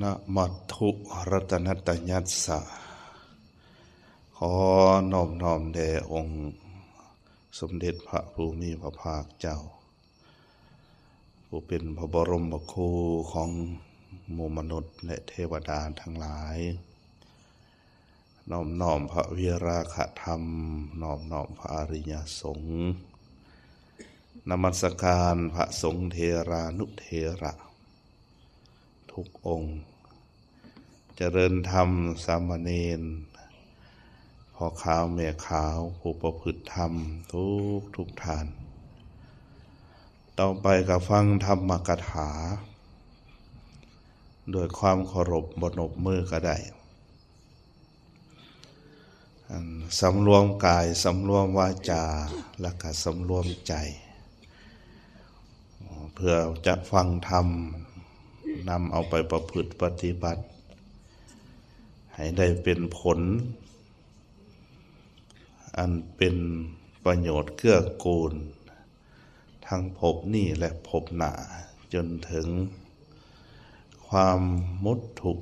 ນະມັດຖຸລັດຕະນັດຕະຍັດສະ ຂໍນອບນ້ອມແດ່ອົງສົມເດັດພະຜູ້ມີພະພາກເຈົ້າ ຜູ້ເປັນພະບໍລົມພະຄູຂອງໝູ່ມະນຸດ ແລະ ເທວະດາທັງຫຼາຍ. ນອບນ້ອມພະວິລາຄະທຳ, ນອບນ້ອມພະອະລິຍະສົງ, ນະມັດສະການພະສົງເຖລານຸເຖລະທຸກອົງ, ຈະເລີນທຳສາມະເນນ, ພໍ່ຂາວແມ່ຂາວ, ຜູ້ປະພຶດທຳທຸກໆທ່ານ. ຕໍ່ໄປກໍຟັງທຳມະກະຖາດ້ວຍຄວາມເຄົາລົບ, ບໍ່ນົບມືກໍໄດ້. ອັນສຳລວມກາຍ, ສຳລວມວາຈາ ແລ້ວກໍສຳລວມໃຈ ເພື່ອຈະຟັງທຳ, ນຳເອົາໄປປະພຶດປະຕິບັດ ໃຫ້ໄດ້ເປັນຜົນ ອັນເປັນປະໂຫຍດເກື້ອກູນ ທັງພົບນີ້ ແລະ ພົບໜ້າ ຈົນເຖິງຄວາມໝົດທຸກ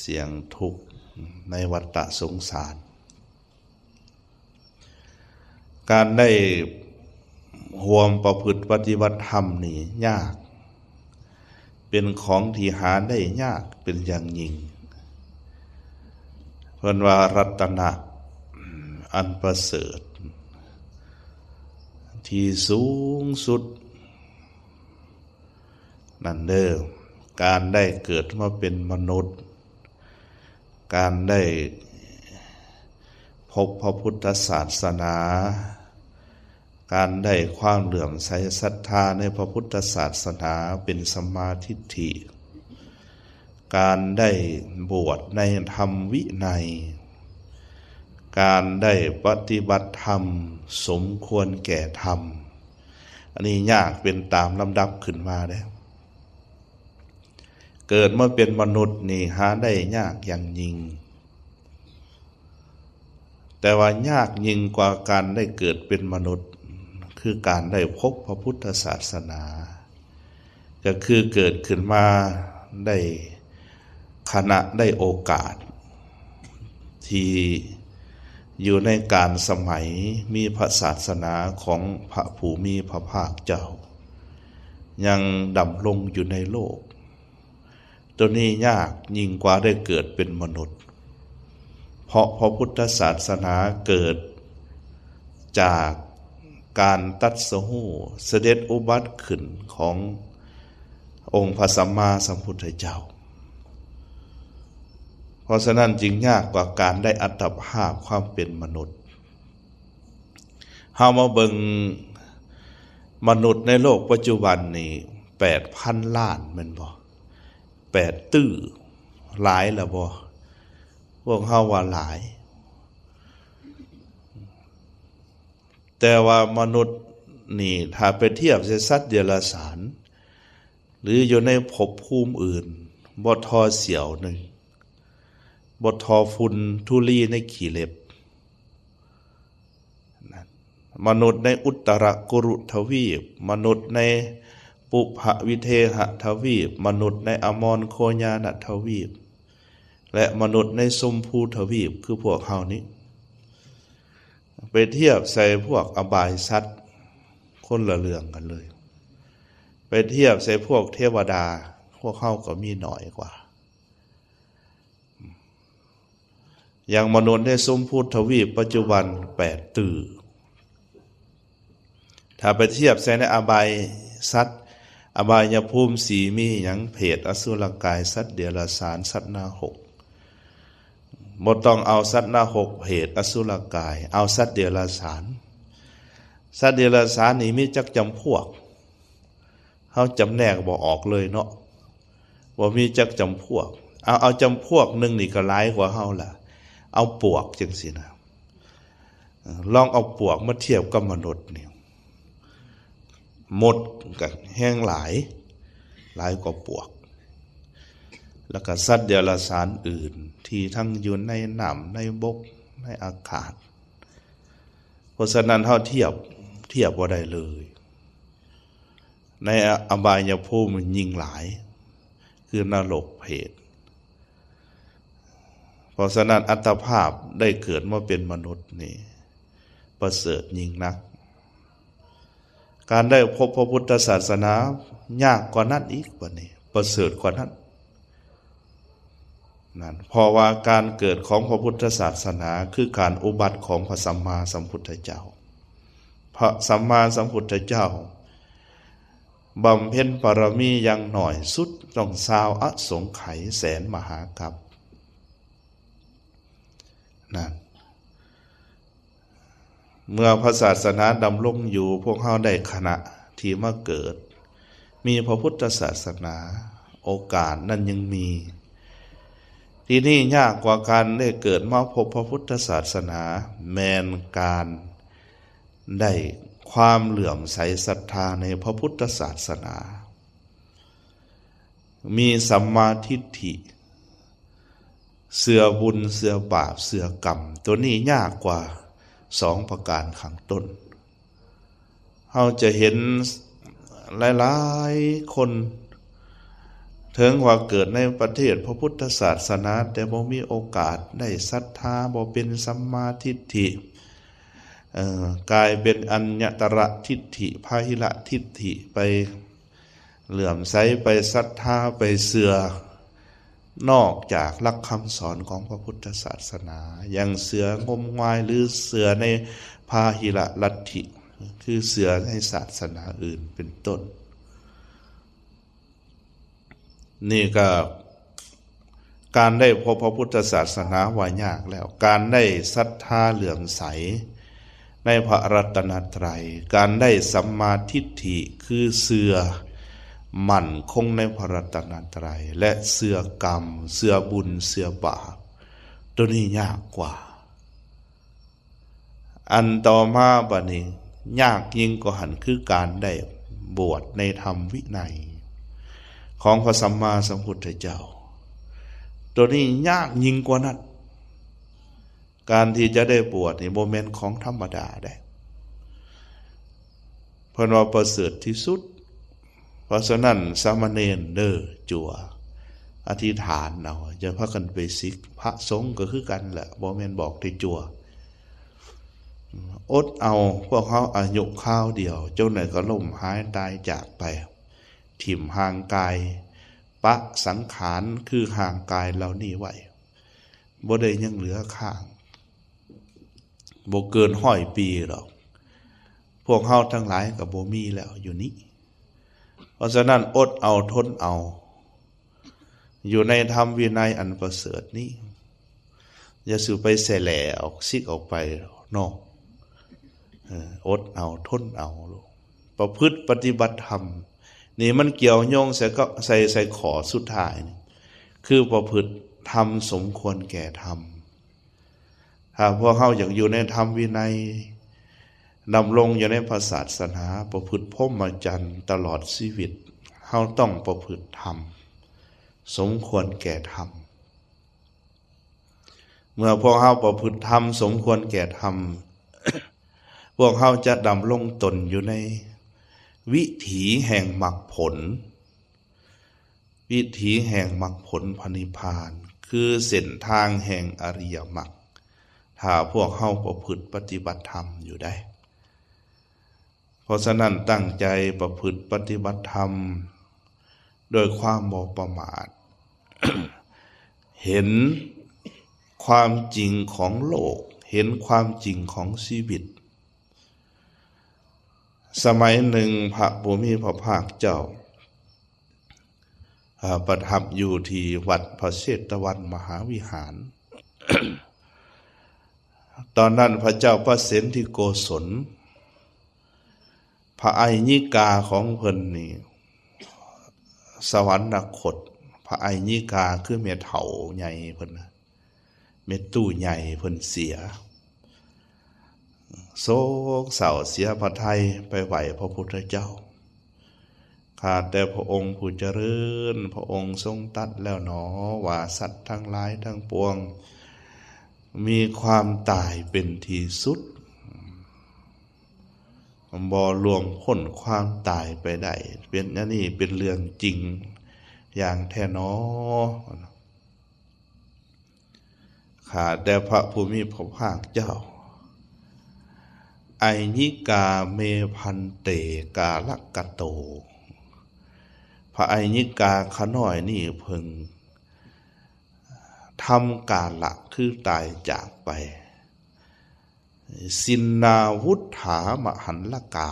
ສຽງທຸກໃນວັດຕະສົງສານ. ການໄດ້ຮ່ວມປະພຶດປະຕິບັດທຳນີ້ຍາກ, ເປັນຂອງທີ່ຫາໄດ້ຍາກເປັນຢ່າງຍິ່ງ. ເພິ່ນວ່າລັດຕະນະອັນປະເສີດທີ່ສູງສຸດນັ້ນເດີ້ ການໄດ້ເກີດມາເປັນມະນຸດ, ການໄດ້ພົບພະພຸດທະສາສະໜາ, ການໄດ້ຄວາມເຫຼື້ອມໃສສັດທາໃນພະພຸດທະສາສະໜາເປັນສຳມາທິດຖິ, ການໄດ້ບວດໃນທຳວິໄນ, ການໄດ້ປະຕິບັດທຳສົມຄວນແກ່ທຳ, ອັນນີ້ຍາກເປັນຕາມລຳດັບຂຶ້ນມາເດ້. ເກີດມາເປັນມະນຸດນີ້ຫາໄດ້ຍາກຢ່າງຍິ່ງ, ແຕ່ວ່າຍາກຍິ່ງກວ່າການໄດ້ເກີດເປັນມະນຸດ ຄືການໄດ້ພົບພະພຸດທະສາສະໜາ, ກໍຄືເກີດຂຶ້ນມາໄດ້ຂະນະ ໄດ້ໂອກາດ ທີ່ຢູ່ໃນການສະໄໝມີພະສາສະໜາຂອງພະຜູ້ມີພະພາກເຈົ້າ ຍັງດຳລົງຢູ່ໃນໂລກ. ໂຕນີ້ຍາກຍິ່ງກວ່າໄດ້ເກີດເປັນມະນຸດ, ເພາະພະພຸດທະສາສະໜາເກີດຈາກການຕັດສະຮູ້ ສະເດັດອຸບັດຂຶ້ນຂອງອົງພະສຳມາສຳພຸດທະເຈົ້າ. ເພາະສະນັ້ນຈຶ່ງຍາກກວ່າການໄດ້ອັດຕະພາບຄວາມເປັນມະນຸດ. ເຮົາມາເບິ່ງມະນຸດໃນໂລກປັດຈຸບັນນີ້ ແປດພັນລ້ານແມ່ນບໍ່? ແປດຕື້ ຫຼາຍລະບໍ່? ພວກເຮົາວ່າຫຼາຍ, ແຕ່ວ່າມະນຸດນີ້ ຖ້າໄປທຽບໃສ່ສັດເດຍລະສານ ຫຼື ຢູ່ໃນພົບພູມອື່ນ ບໍ່ທໍ່ສ່ຽວໜຶ່ງ, ບໍ່ທໍ່ຝຸ່ນທຸລີໃນຂີ້ເລັບ. ມະນຸດໃນອຸດຕະລະກຸລຸທະວີບ, ມະນຸດໃນປຸພະວິເທຫະທະວີບ, ມະນຸດໃນອະມອນໂຄຍານະທະວີບ ແລະ ມະນຸດໃນຊົມພູທະວີບ ຄືພວກເຮົານີ້ ໄປທຽບໃສ່ພວກອະບາຍສັດ ຄົນລະເລື່ອງກັນເລີຍ. ໄປທຽບໃສ່ພວກເທວະດາ ພວກເຮົາກໍມີໜ້ອຍກວ່າ. ຢ່າງມະນຸດໃນຊົມພູທະວີບປັດຈຸບັນແປດຕື້, ຖ້າໄປທຽບໃສ່ໃນອະບາຍສັດ, ອະບາຍຍະພູມສີ່ມີຫຍັງ? ເຜດ, ອະສຸລະກາຍ, ສັດເດຍລະສານ, ສັດນະຮົກ. ບໍ່ຕ້ອງເອົາສັດນະຮົກ, ເຜດ, ອະສຸລະກາຍ, ເອົາສັດເດຍລະສານ. ສັດເດຍລະສານນີ້ມີຈັກຈຳພວກ? ເຮົາຈຳແນກບໍ່ອອກເລີຍເນາະ, ວ່າມີຈັກຈຳພວກ. ເອົາ, ເອົາຈຳພວກໜຶ່ງນີ້ກໍຫຼາຍກວ່າເຮົາລະ, ເອົາປວກຈັ່ງຊີ້ນະ. ລອງເອົາປວກມາທຽບກັບມະນຸດນີ້, ມົດກໍແຮງຫຼາຍ, ຫຼາຍກວ່າປວກ. ແລ້ວກໍສັດເດຍລະສານອື່ນທີ່ທັງຢູ່ໃນນ້ຳ, ໃນບົກ, ໃນອາກາດ. ເພາະສະນັ້ນເຮົາທຽບ, ທຽບບໍ່ໄດ້ເລີຍ. ໃນອະ, ອະບາຍຍະພູມມັນຍິ່ງຫຼາຍ, ຄືນະລົກເຜດ. ເພາະສະນັ້ນ ອັດຕະພາບໄດ້ເກີດມາເປັນມະນຸດນີ້ປະເສີດຍິ່ງນັກ. ການໄດ້ພົບພະພຸດທະສາສະໜາຍາກກວ່ານັ້ນອີກ ບັດນີ້ປະເສີດກວ່ານັ້ນ. ນັ້ນ ເພາະວ່າການເກີດຂອງພະພຸດທະສາສະໜາ ຄືການອຸບັດຂອງພະສຳມາສຳພຸດທະເຈົ້າ. ພະສຳມາສຳພຸດທະເຈົ້າບຳເພັນບາລະມີຢ່າງໜ້ອຍສຸດຕ້ອງຊາວອະສົງໄຂແສນມະຫາກັບ. ນັ້ນ ເມື່ອພະສາສະໜາດຳລົງຢູ່ ພວກເຮົາໄດ້ຂະນະທີ່ມາເກີດ ມີພະພຸດທະສາສະໜາ ໂອກາດນັ້ນຍັງມີ. ທີ່ນີ້ຍາກກວ່າການໄດ້ເກີດມາພົບພະພຸດທະສາສະໜາ ແມ່ນການໄດ້ຄວາມເຫຼື້ອມໃສສັດທາໃນພະພຸດທະສາສະໜາ. ມີສຳມາທິດຖິ, ເຊື່ອບຸນ, ເຊື່ອບາບ, ເຊື່ອກຳ, ໂຕນີ້ຍາກກວ່າສອງປະການຂ້າງຕົ້ນ. ເຮົາຈະເຫັນຫຼາຍໆຄົນ ເຖິງວ່າເກີດໃນປະເທດພະພຸດທະສາສະໜາ ແຕ່ບໍ່ມີໂອກາດໄດ້ສັດທາ, ບໍ່ເປັນສຳມາທິດຖິ, ເອີ ກາຍເປັນອັນຍະຕະລະທິດຖິ, ພາຫິລະທິດຖິ ໄປ ເຫຼື້ອມໃສ ໄປສັດທາ ໄປເຊື່ອນອກຈາກຫຼັກຄຳສອນຂອງພະພຸດທະສາສະໜາ ຢ່າງເຊື່ອງົມງາຍ ຫຼື ເຊື່ອໃນພາຫິລະລັດຖິ ຄືເຊື່ອໃນສາສະໜາອື່ນເປັນຕົ້ນ. ນີ້ກໍ ການໄດ້ພົບພະພຸດທະສາສະໜາວ່າຍາກແລ້ວ, ການໄດ້ສັດທາເຫຼື້ອມໃສໃນພະລັດຕະນະໄຕ, ການໄດ້ສຳມາທິດຖິ ຄືເຊື່ອໝັ້ນຄົງໃນພະລັດຕະນະໄຕ ແລະ ເຊື່ອກຳ, ເຊື່ອບຸນ, ເຊື່ອບາບ, ໂຕນີ້ຍາກກວ່າ. ອັນຕໍ່ມາບັດນີ້ ຍາກຍິ່ງກວ່າຫັ້ນ ຄືການໄດ້ບວດໃນທຳວິໄນຂອງພະສຳມາສຳພຸດທະເຈົ້າ. ໂຕນີ້ຍາກຍິ່ງກວ່ານັ້ນ. ການທີ່ຈະໄດ້ບວດນີ້ບໍ່ແມ່ນຂອງທຳມະດາເດ້. ເພິ່ນວ່າປະເສີດທີ່ສຸດ. ເພາະສະນັ້ນ ສາມະເນນເດີ ຈົວ ອະທິຖານເອົາ, ຢ່າພາກັນໄປສິກ. ພະສົງກໍຄືກັນແຫຼະ, ບໍ່ແມ່ນບອກແຕ່ຈົວ. ອົດເອົາ, ພວກເຮົາອາຍຸຄາວດຽວ, ຈັ່ງໃດກໍລົ້ມຫາຍຕາຍຈາກໄປ, ຖິ້ມຮ່າງກາຍ, ປະສັງຂານຄືຮ່າງກາຍເຫຼົ່ານີ້ໄວ້, ບໍ່ໄດ້ຍັງເຫຼືອຄ້າງ. ບໍ່ເກີນຮ້ອຍປີດອກ. ພວກເຮົາທັງຫຼາຍກໍບໍ່ມີແລ້ວຢູ່ນີ້. ເພາະສະນັ້ນ ອົດເອົາທົນເອົາ ຢູ່ໃນທຳວິໄນອັນປະເສີດນີ້. ຢ່າສູ່ໄປແສແຫຼອອກ ສິກອອກໄປເນາະ. ເອີ ອົດເອົາທົນເອົາ ປະພຶດປະຕິບັດທຳ. ນີ້ມັນກ່ຽວໂຍງໃສ່ກັບ ໃສ່ ໃສ່ຂໍ້ສຸດທ້າຍນີ້ ຄືປະພຶດທຳສົມຄວນແກ່ທຳ. ຖ້າພວກເຮົາຢາກຢູ່ໃນທຳວິໄນ, ດຳລົງຢູ່ໃນພະສາສະໜາ, ປະພຶດພົມມະຈັນຕະຫຼອດຊີວິດ, ເຮົາຕ້ອງປະພຶດທຳສົມຄວນແກ່ທຳ. ເມື່ອພວກເຮົາປະພຶດທຳສົມຄວນແກ່ທຳ, ພວກເຮົາຈະດຳລົງຕົນຢູ່ໃນວິຖີແຫ່ງມັກຜົນ. ວິຖີແຫ່ງມັກຜົນພະນິບພານ ຄືເສັ້ນທາງແຫ່ງອະລິຍະມັກ, ຖ້າພວກເຮົາປະພຶດປະຕິບັດທຳຢູ່ໃດ. ເພາະສະນັ້ນ ຕັ້ງໃຈປະພຶດປະຕິບັດທຳດ້ວຍຄວາມບໍ່ປະໝາດ, ເຫັນຄວາມຈິງຂອງໂລກ, ເຫັນຄວາມຈິງຂອງຊີວິດ. ສະໄໝໜຶ່ງ ພະຜູ້ມີພະພາກເຈົ້າ ເອີ ປະທັບຢູ່ທີ່ວັດພະເຊຕະວັນມະຫາວິຫານ. ຕອນນັ້ນພະເຈົ້າພະເສນທິໂກສົນ ພະໄອຍິກາຂອງເພິ່ນນີ້ ສະຫວັນນະຄົດ, ພະໄອຍິກາຄືແມ່ເຖົ້າໃຫຍ່ເພິ່ນນະ. ແມ່ຕູ້ໃຫຍ່ເພິ່ນເສຍ, ໂສກເສົ້າເສຍພະໄທ ໄປໄຫວ້ພະພຸດທະເຈົ້າ. ຂ້າແຕ່ພະອົງຜູ້ຈະເລີນ, ພະອົງຊົງຕັດແລ້ວໜໍວ່າ ສັດທັງຫຼາຍທັງປວງມີຄວາມຕາຍເປັນທີ່ສຸດ. ບໍ່ລ່ວງພົ້ນຄວາມຕາຍໄປໄດ້. ເປັນ ອັນນີ້ເປັນເລື່ອງຈິງ ຢ່າງແທ້ໜໍ. ຂ້າແຕ່ພະຜູ້ມີພະພາກເຈົ້າ, ໄອຍິກາເມພັນເຕກາລະກະໂຕ, ພະໄອຍິກາຂ້ານ້ອຍນີ້ເພິ່ງທຳກາລະຄືຕາຍຈາກໄປ. ສິນນາວຸດຖາມະຫັນລະກາ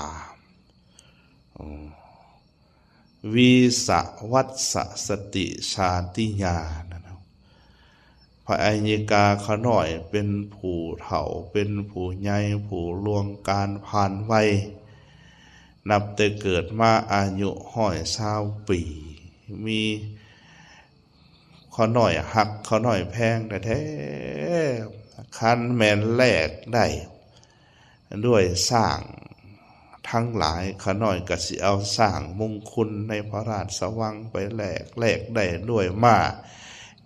ວິສະວັດສະສະຕິຊາຕິຍາ ພະໄອຍິກາຂ້ານ້ອຍເປັນຜູ້ເຖົ້າ ເປັນຜູ້ໃຫຍ່ ຜູ້ລ່ວງການຜ່ານໄວ ນັບແຕ່ເກີດມາອາຍຸຮ້ອຍຊາວປີ ມີ ຂ້ານ້ອຍຮັກ ຂ້ານ້ອຍແພງແທ້ໆ. ຄັນແມ່ນແລກໄດ້ດ້ວຍຊ້າງທັງຫຼາຍ ຂ້ານ້ອຍກໍຊິເອົາຊ້າງມຸງຄຸນໃນພະລາຊະວັງໄປແລກ, ແລກໄດ້ດ້ວຍມ້າ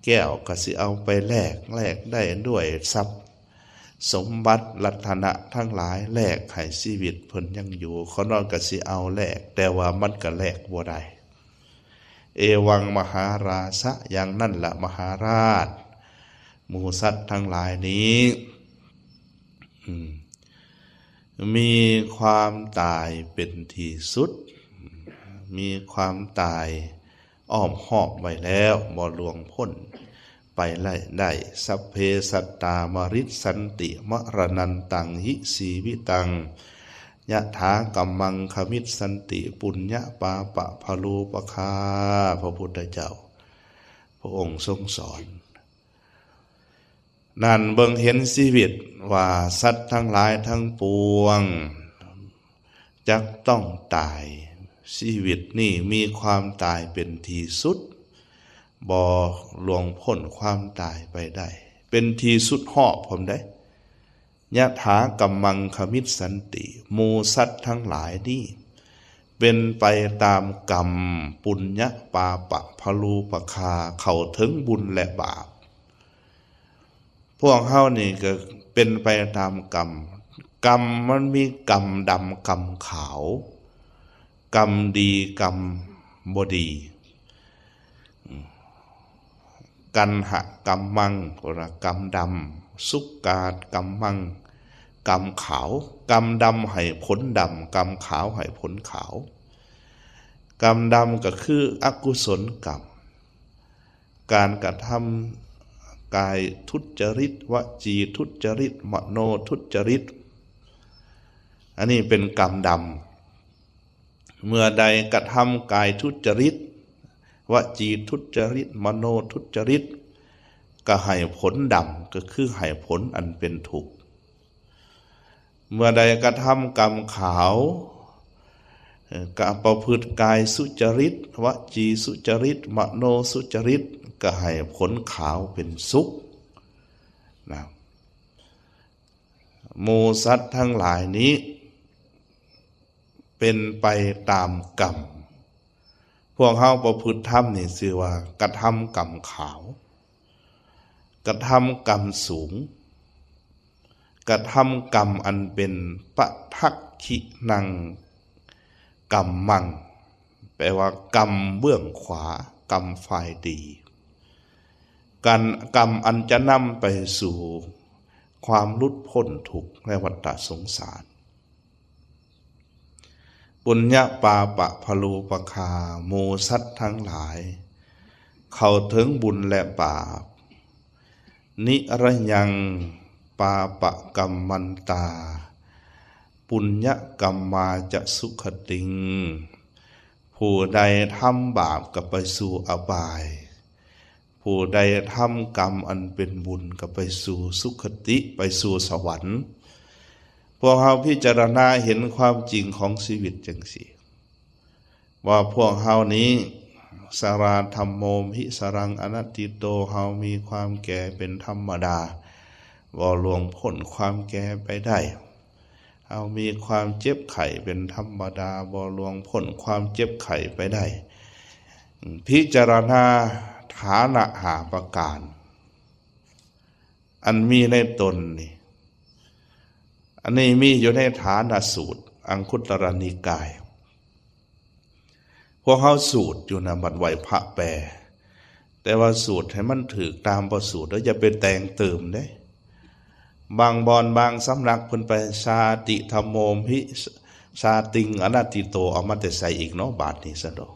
ແກ້ວກໍຊິເອົາໄປແລກ, ແລກໄດ້ດ້ວຍຊັບສົມບັດລັດຖະນະທັງຫຼາຍ ແລກໃຫ້ຊີວິດເພິ່ນຍັງຢູ່ ຂ້ານ້ອຍກໍຊິເອົາແລກ, ແຕ່ວ່າມັນກໍແລກບໍ່ໄດ້. ເອວັງມະຫາລາຊະ ຢ່າງນັ້ນລະມະຫາລາດ, ໝູ່ສັດທັງຫຼາຍນີ້ ອືມ ມີຄວາມຕາຍເປັນທີ່ສຸດ, ມີຄວາມຕາຍອ້ອມຮອບໄວ້ແລ້ວ, ບໍ່ລ່ວງພົ້ນ ໄປໄດ້ໄດ້. ສັບເພສັດຕາມະຣິດສັນຕິ ມະຣະນັນຕັງ ຫິ ຊີວິຕັງ ຍະຖາກັມມັງ ຂະມິດສັນຕິ ປຸນຍະປາປະພະໂລປະຄາ. ພະພຸດທະເຈົ້າພະອົງຊົງສອນ ນັ້ນເບິ່ງເຫັນຊີວິດວ່າ ສັດທັງຫຼາຍທັງປວງຈັກຕ້ອງຕາຍ. ຊີວິດນີ້ມີຄວາມຕາຍເປັນທີ່ສຸດ, ບໍ່ລ່ວງພົ້ນຄວາມຕາຍໄປໄດ້, ເປັນທີ່ສຸດຮອບພ້ອມໃດ. ຍະຖາກັມມັງຂະມິດສັນຕິ, ໝູ່ສັດທັງຫຼາຍນີ້ເປັນໄປຕາມກຳ, ປຸນຍະປາປະພະໂລປະຄາ, ເຂົ້າເຖິງບຸນແລະບາບ. ພວກເຮົານີ້ກໍເປັນໄປຕາມກຳ, ກຳມັນມີກຳດຳກຳຂາວ, ກຳດີກຳບໍ່ດີ. ກັນຫະກຳມັງ ເພິ່ນວ່າກຳດຳ, ສຸກກາດກຳມັງ ກຳຂາວ. ກຳດຳໃຫ້ຜົນດຳ, ກຳຂາວໃຫ້ຜົນຂາວ. ກຳດຳກໍຄືອະກຸສົນກຳ, ການກະທຳກາຍທຸດຈະລິດ, ວະຈີທຸດຈະລິດ, ມະໂນທຸດຈະລິດ, ອັນນີ້ເປັນກຳດຳ. ເມື່ອໃດກະທຳກາຍທຸດຈະລິດ, ວະຈີທຸດຈະລິດ, ມະໂນທຸດຈະລິດ, ກໍໃຫ້ຜົນດຳ, ກໍຄືໃຫ້ຜົນອັນເປັນທຸກ. ເມື່ອໃດກະທຳກຳຂາວ, ເອີ່, ກະປະພຶດກາຍສຸຈະລິດ, ວະຈີສຸຈະລິດ, ມະໂນສຸຈະລິດ, ກໍໃຫ້ຜົນຂາວເປັນສຸກນະ. ໝູ່ສັດທັງຫຼາຍນີ້ເປັນໄປຕາມກຳ. ພວກເຮົາປະພຶດທຳນີ້ຊື່ວ່າກະທຳກຳຂາວ, ກະທຳກຳສູງ, ກະທຳກຳອັນເປັນປະທັກຂິນັງກຳມັງ, ແປວ່າກຳເບື້ອງຂວາ, ກຳຝ່າຍດີ, ການ, ກຳອັນຈະນຳໄປສູ່ຄວາມຫຼຸດພົ້ນທຸກໃນວັດຕະສົງສານ. ປຸນຍະປາປະພະໂລປະຄາ, ໝູ່ສັດທັງຫຼາຍເຂົ້າເຖິງບຸນແລະບາບ. ນິຣະຍັງປາປະກັມມັນຕາ, ປຸນຍະກັມມາຈະສຸຄະຕິງ. ຜູ້ໃດທຳບາບກໍໄປສູ່ອະບາຍ, ຜູ້ໃດທຳກຳອັນເປັນບຸນກໍໄປສູ່ສຸຄະຕິ, ໄປສູ່ສະຫວັນ. ພວກເຮົາພິຈາລະນາເຫັນຄວາມຈິງຂອງຊີວິດຈັ່ງຊີ້ ວ່າພວກເຮົານີ້ ສາລາທຳໂມ ຫິ ສາລັງ ອະນັດຕິໂຕ, ເຮົາມີຄວາມແກ່ເປັນທຳມະດາ, ບໍ່ລ່ວງພົ້ນຄວາມແກ່ໄປໄດ້. ເຮົາມີຄວາມເຈັບໄຂ້ເປັນທຳມະດາ, ບໍ່ລ່ວງພົ້ນຄວາມເຈັບໄຂ້ໄປໄດ້. ພິຈາລະນາຖານະຫ້າປະການ ອັນມີໃນຕົນນີ້, ອັນນີ້ມີຢູ່ໃນຖານະສູດ ອັງຄຸດຕະລະນິກາຍ. ພວກເຮົາສູດຢູ່ນະ ບັດໄຫວ້ພະແປ ແຕ່ວ່າສູດໃຫ້ມັນຖືກຕາມພະສູດ ແລ້ວຢ່າໄປແຕ່ງເຕີມເດ້. ບາງບ່ອນບາງສຳນັກເພິ່ນໄປ ຊາຕິທຳໂມມຫິ ຊາຕິງອະນັດຕິໂຕ ເອົາມາແຕ່ໃສອີກເນາະ ບາດນີ້ຊັ້ນດອກ.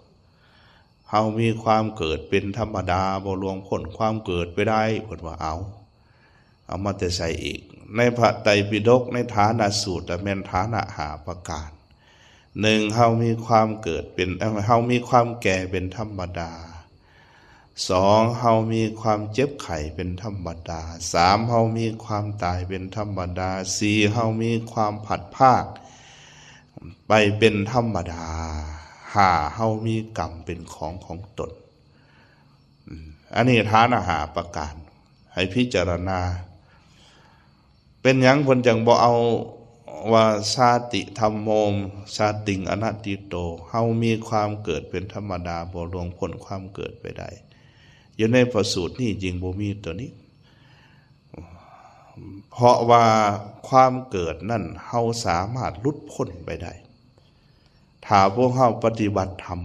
ເຮົາມີຄວາມເກີດເປັນທຳມະດາ ບໍ່ລ່ວງພົ້ນຄວາມເກີດໄປໄດ້ ເພິ່ນວ່າ ເອົາ ເອົາມາແຕ່ໃສອີກ? ໃນພະໄຕປິດົກ ໃນຖານະສູດ ແມ່ນຖານະຫ້າປະການ. ໜຶ່ງ ເຮົາມີຄວາມເກີດເປັນ ເອີ ເຮົາມີຄວາມແກ່ເປັນທຳມະດາ. ສອງ ເຮົາມີຄວາມເຈັບໄຂ້ເປັນທຳມະດາ. ສາມ ເຮົາມີຄວາມຕາຍເປັນທຳມະດາ. ສີ່ ເຮົາມີຄວາມພັດພາກໄປເປັນທຳມະດາ. ຫ້າ ເຮົາມີກຳເປັນຂອງຂອງຕົນ. ອືມ ອັນນີ້ຖານະຫ້າປະການ ໃຫ້ພິຈາລະນາ. ເປັນຫຍັງເພິ່ນຈັ່ງບໍ່ເອົາວ່າ ຊາຕິທຳໂມມ ຊາຕິງອະນັດຕິໂຕ ເຮົາມີຄວາມເກີດເປັນທຳມະດາ ບໍ່ລ່ວງພົ້ນຄວາມເກີດໄປໄດ້? ຢູ່ໃນພະສູດນີ້ຈຶ່ງບໍ່ມີຕົວນີ້ ເພາະວ່າຄວາມເກີດນັ້ນເຮົາສາມາດຫຼຸດພົ້ນໄປໄດ້ ຖ້າພວກເຮົາປະຕິບັດທຳ.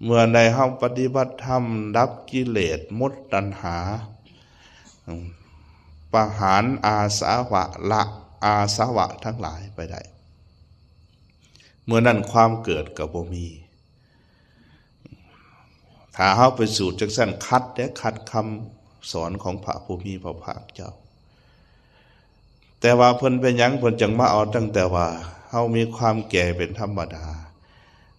ເມື່ອໃດເຮົາປະຕິບັດທຳ ດັບກິເລດ ໝົດຕັນຫາ ປະຫານອາສະວະ ລະອາສະວະທັງຫຼາຍໄປໄດ້ ເມື່ອນັ້ນຄວາມເກີດກໍບໍ່ມີ. ຖ້າເຮົາໄປສູດຈັ່ງຊັ້ນ ຂັດເດ້ ຂັດຄຳສອນຂອງພະຜູ້ມີພະພາກເຈົ້າ. ແຕ່ວ່າເພິ່ນເປັນຫຍັງ ເພິ່ນຈຶ່ງມາເອົາຕັ້ງແຕ່ວ່າເຮົາມີຄວາມແກ່ເປັນທຳມະດາ?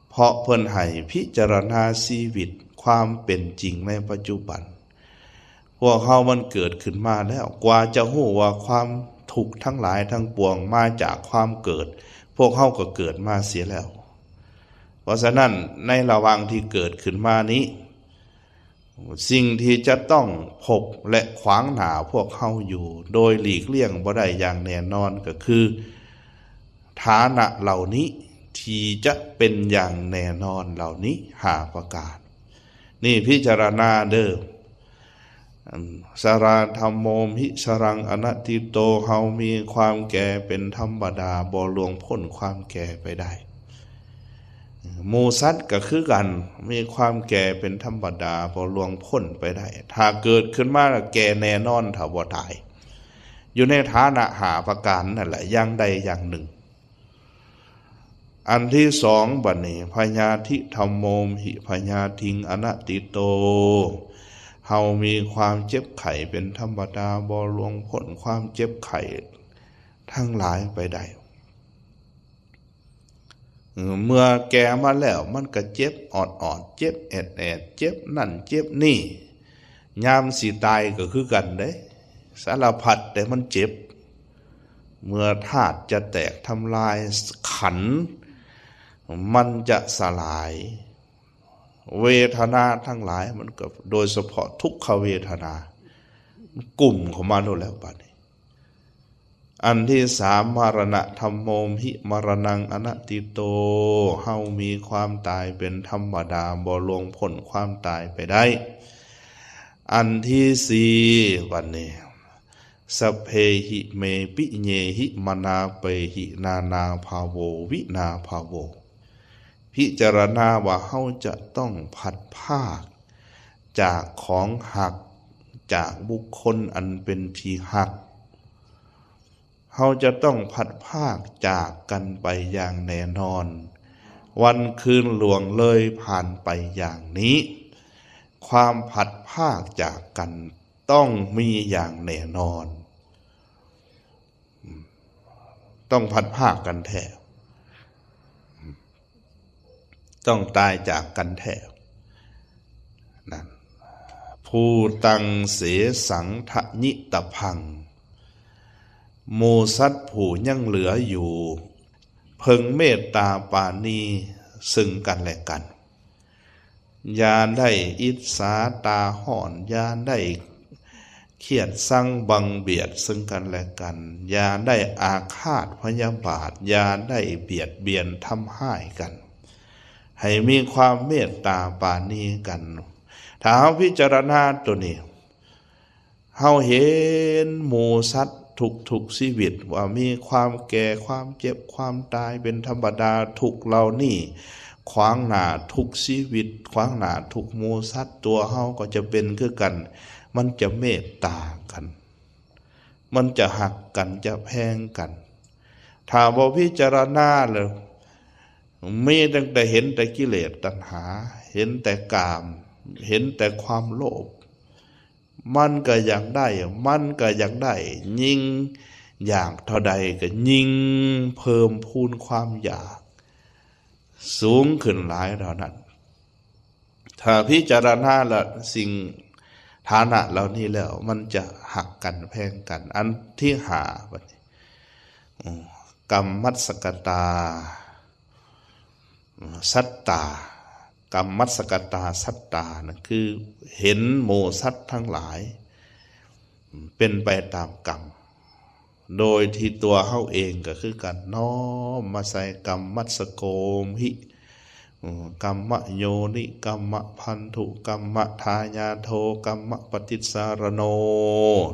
ເພາະເພິ່ນໃຫ້ພິຈາລະນາຊີວິດ ຄວາມເປັນຈິງໃນປັດຈຸບັນ. ພວກເຮົາມັນເກີດຂຶ້ນມາແລ້ວ ກວ່າຈະຮູ້ວ່າຄວາມທຸກທັງຫຼາຍທັງປວງມາຈາກຄວາມເກີດ ພວກເຮົາກໍເກີດມາເສຍແລ້ວ. ເພາະສະນັ້ນ ໃນລະຫວ່າງທີ່ເກີດຂຶ້ນມານີ້ ສິ່ງທີ່ຈະຕ້ອງພົບ ແລະ ຂວາງໜ້າພວກເຮົາຢູ່ ໂດຍຫຼີກລ່ຽງບໍ່ໄດ້ຢ່າງແນ່ນອນ ກໍຄືຖານະເຫຼົ່ານີ້ ທີ່ຈະເປັນຢ່າງແນ່ນອນເຫຼົ່ານີ້ ຫ້າປະການ. ນີ້ພິຈາລະນາເດີ້. ອັນ ຊາລາທຳໂມມຫິ ຊາລັງອະນັດຕິໂຕ ເຮົາມີຄວາມແກ່ເປັນທຳມະດາ ບໍ່ລ່ວງພົ້ນຄວາມແກ່ໄປໄດ້. ໝູ່ສັດກໍຄືກັນ ມີຄວາມແກ່ເປັນທຳມະດາ ບໍ່ລ່ວງພົ້ນໄປໄດ້. ຖ້າເກີດຂຶ້ນມາແລ້ວແກ່ແນ່ນອນ ຖ້າບໍ່ຕາຍ. ຢູ່ໃນຖານະຫ້າປະການນັ້ນແຫຼະ ຢ່າງໃດຢ່າງໜຶ່ງ. ອັນທີສອງ ບັດນີ້ ພະຍາທິທຳໂມມຫິ ພະຍາທິງອະນັດຕິໂຕ ເຮົາມີຄວາມເຈັບໄຂ້ເປັນທຳມະດາ ບໍ່ລ່ວງພົ້ນຄວາມເຈັບໄຂ້ທັງຫຼາຍໄປໄດ້. ເມື່ອແກ່ມາແລ້ວ ມັນກໍເຈັບອອດໆ ເຈັບແອດໆ ເຈັບນັ້ນເຈັບນີ້. ຍາມຊິຕາຍກໍຄືກັນເດ້ ສາລະພັດແຕ່ມັນເຈັບ. ເມື່ອທາດຈະແຕກທຳລາຍ ຂັນມັນຈະສະຫຼາຍ ເວທະນາທັງຫຼາຍ ມັນກໍ ໂດຍສະເພາະທຸກຂະເວທະນາ ມັນກຸ້ມເຂົ້າມາໂລດແລ້ວບາດນີ້. ອັນທີສາມ ມະລະນະທຳໂມມຫິ ມະລະນັງອະນັດຕິໂຕ ເຮົາມີຄວາມຕາຍເປັນທຳມະດາ ບໍ່ລ່ວງພົ້ນຄວາມຕາຍໄປໄດ້. ອັນທີສີ່ ບັດນີ້ ສັບເພຫິເມປິເຍຫິມະນາເປຫິນານາພາໂວວິນາພາໂວ. ພິຈາລະນາວ່າເຮົາຈະຕ້ອງພັດພາກຈາກຂອງຮັກ ຈາກບຸກຄົນອັນເປັນທີ່ຮັກ. ເຮົາຈະຕ້ອງພັດພາກຈາກກັນໄປຢ່າງແນ່ນອນ. ວັນຄືນລ່ວງເລີຍຜ່ານໄປຢ່າງນີ້. ຄວາມພັດພາກຈາກກັນຕ້ອງມີຢ່າງແນ່ນອນ. ຕ້ອງພັດພາກກັນແທ້. ຕ້ອງຕາຍຈາກກັນແທ້ນັ້ນ. ພູຕັງເສສັງທະຍິຕະພັງ ໝູ່ສັດຜູ້ຍັງເຫຼືອຢູ່ ເພິ່ງເມດຕາປານີເຊິ່ງກັນແລະກັນ. ຢ່າໄດ້ອິດສາຕາຮ້ອນ, ຢ່າໄດ້ຄຽດຊັງບັງບຽດເຊິ່ງກັນແລະກັນ, ຢ່າໄດ້ອາຄາດພະຍາບາດ, ຢ່າໄດ້ບຽດບຽນທຳຮ້າຍກັນ, ໃຫ້ມີຄວາມເມດຕາປານີກັນ. ຖ້າເຮົາພິຈາລະນາໂຕນີ້, ເຮົາເຫັນໝູ່ສັດທຸກໆຊີວິດວ່າມີຄວາມແກ່, ຄວາມເຈັບ, ຄວາມຕາຍເປັນທຳມະດາ, ທຸກເຫຼົ່ານີ້ ຂວາງໜ້າທຸກຊີວິດ, ຂວາງໜ້າທຸກໝູ່ສັດ, ຕົວເຮົາກໍຈະເປັນຄືກັນ. ມັນຈະເມດຕາກັນ, ມັນຈະຮັກກັນ, ຈະແພງກັນ. ຖ້າບໍ່ພິຈາລະນາແລ້ວ ມີຕັ້ງແຕ່ເຫັນແຕ່ກິເລດຕັນຫາ, ເຫັນແຕ່ກາມ, ເຫັນແຕ່ຄວາມໂລບ, ມັນກໍຢາກໄດ້, ມັນກໍຢາກໄດ້, ຍິ່ງຢາກເທົ່າໃດກໍຍິ່ງເພີ່ມພູນຄວາມຢາກສູງຂຶ້ນຫຼາຍເທົ່ານັ້ນ. ຖ້າພິຈາລະນາລະສິ່ງຖານະເຫຼົ່ານີ້ແລ້ວ, ມັນຈະຮັກກັນແພງກັນ. ອັນທີຫ້າ ບັດນີ້ ອືມ ກຳມັດສະກະຕາ ສັດຕາ, ກຳມັດສະກະຕາສັດຕາ ນັ້ນຄືເຫັນໝູ່ສັດທັງຫຼາຍເປັນໄປຕາມກຳ, ໂດຍທີ່ຕົວເຮົາເອງກໍຄືກັນ ນ້ອມມາໃສ່ກຳມັດສະໂກມຫິ, ກຳມະໂຍນິ, ກຳມະພັນທຸ, ກຳມະທາຍາໂທ, ກຳມະປະຕິດສາລະໂນ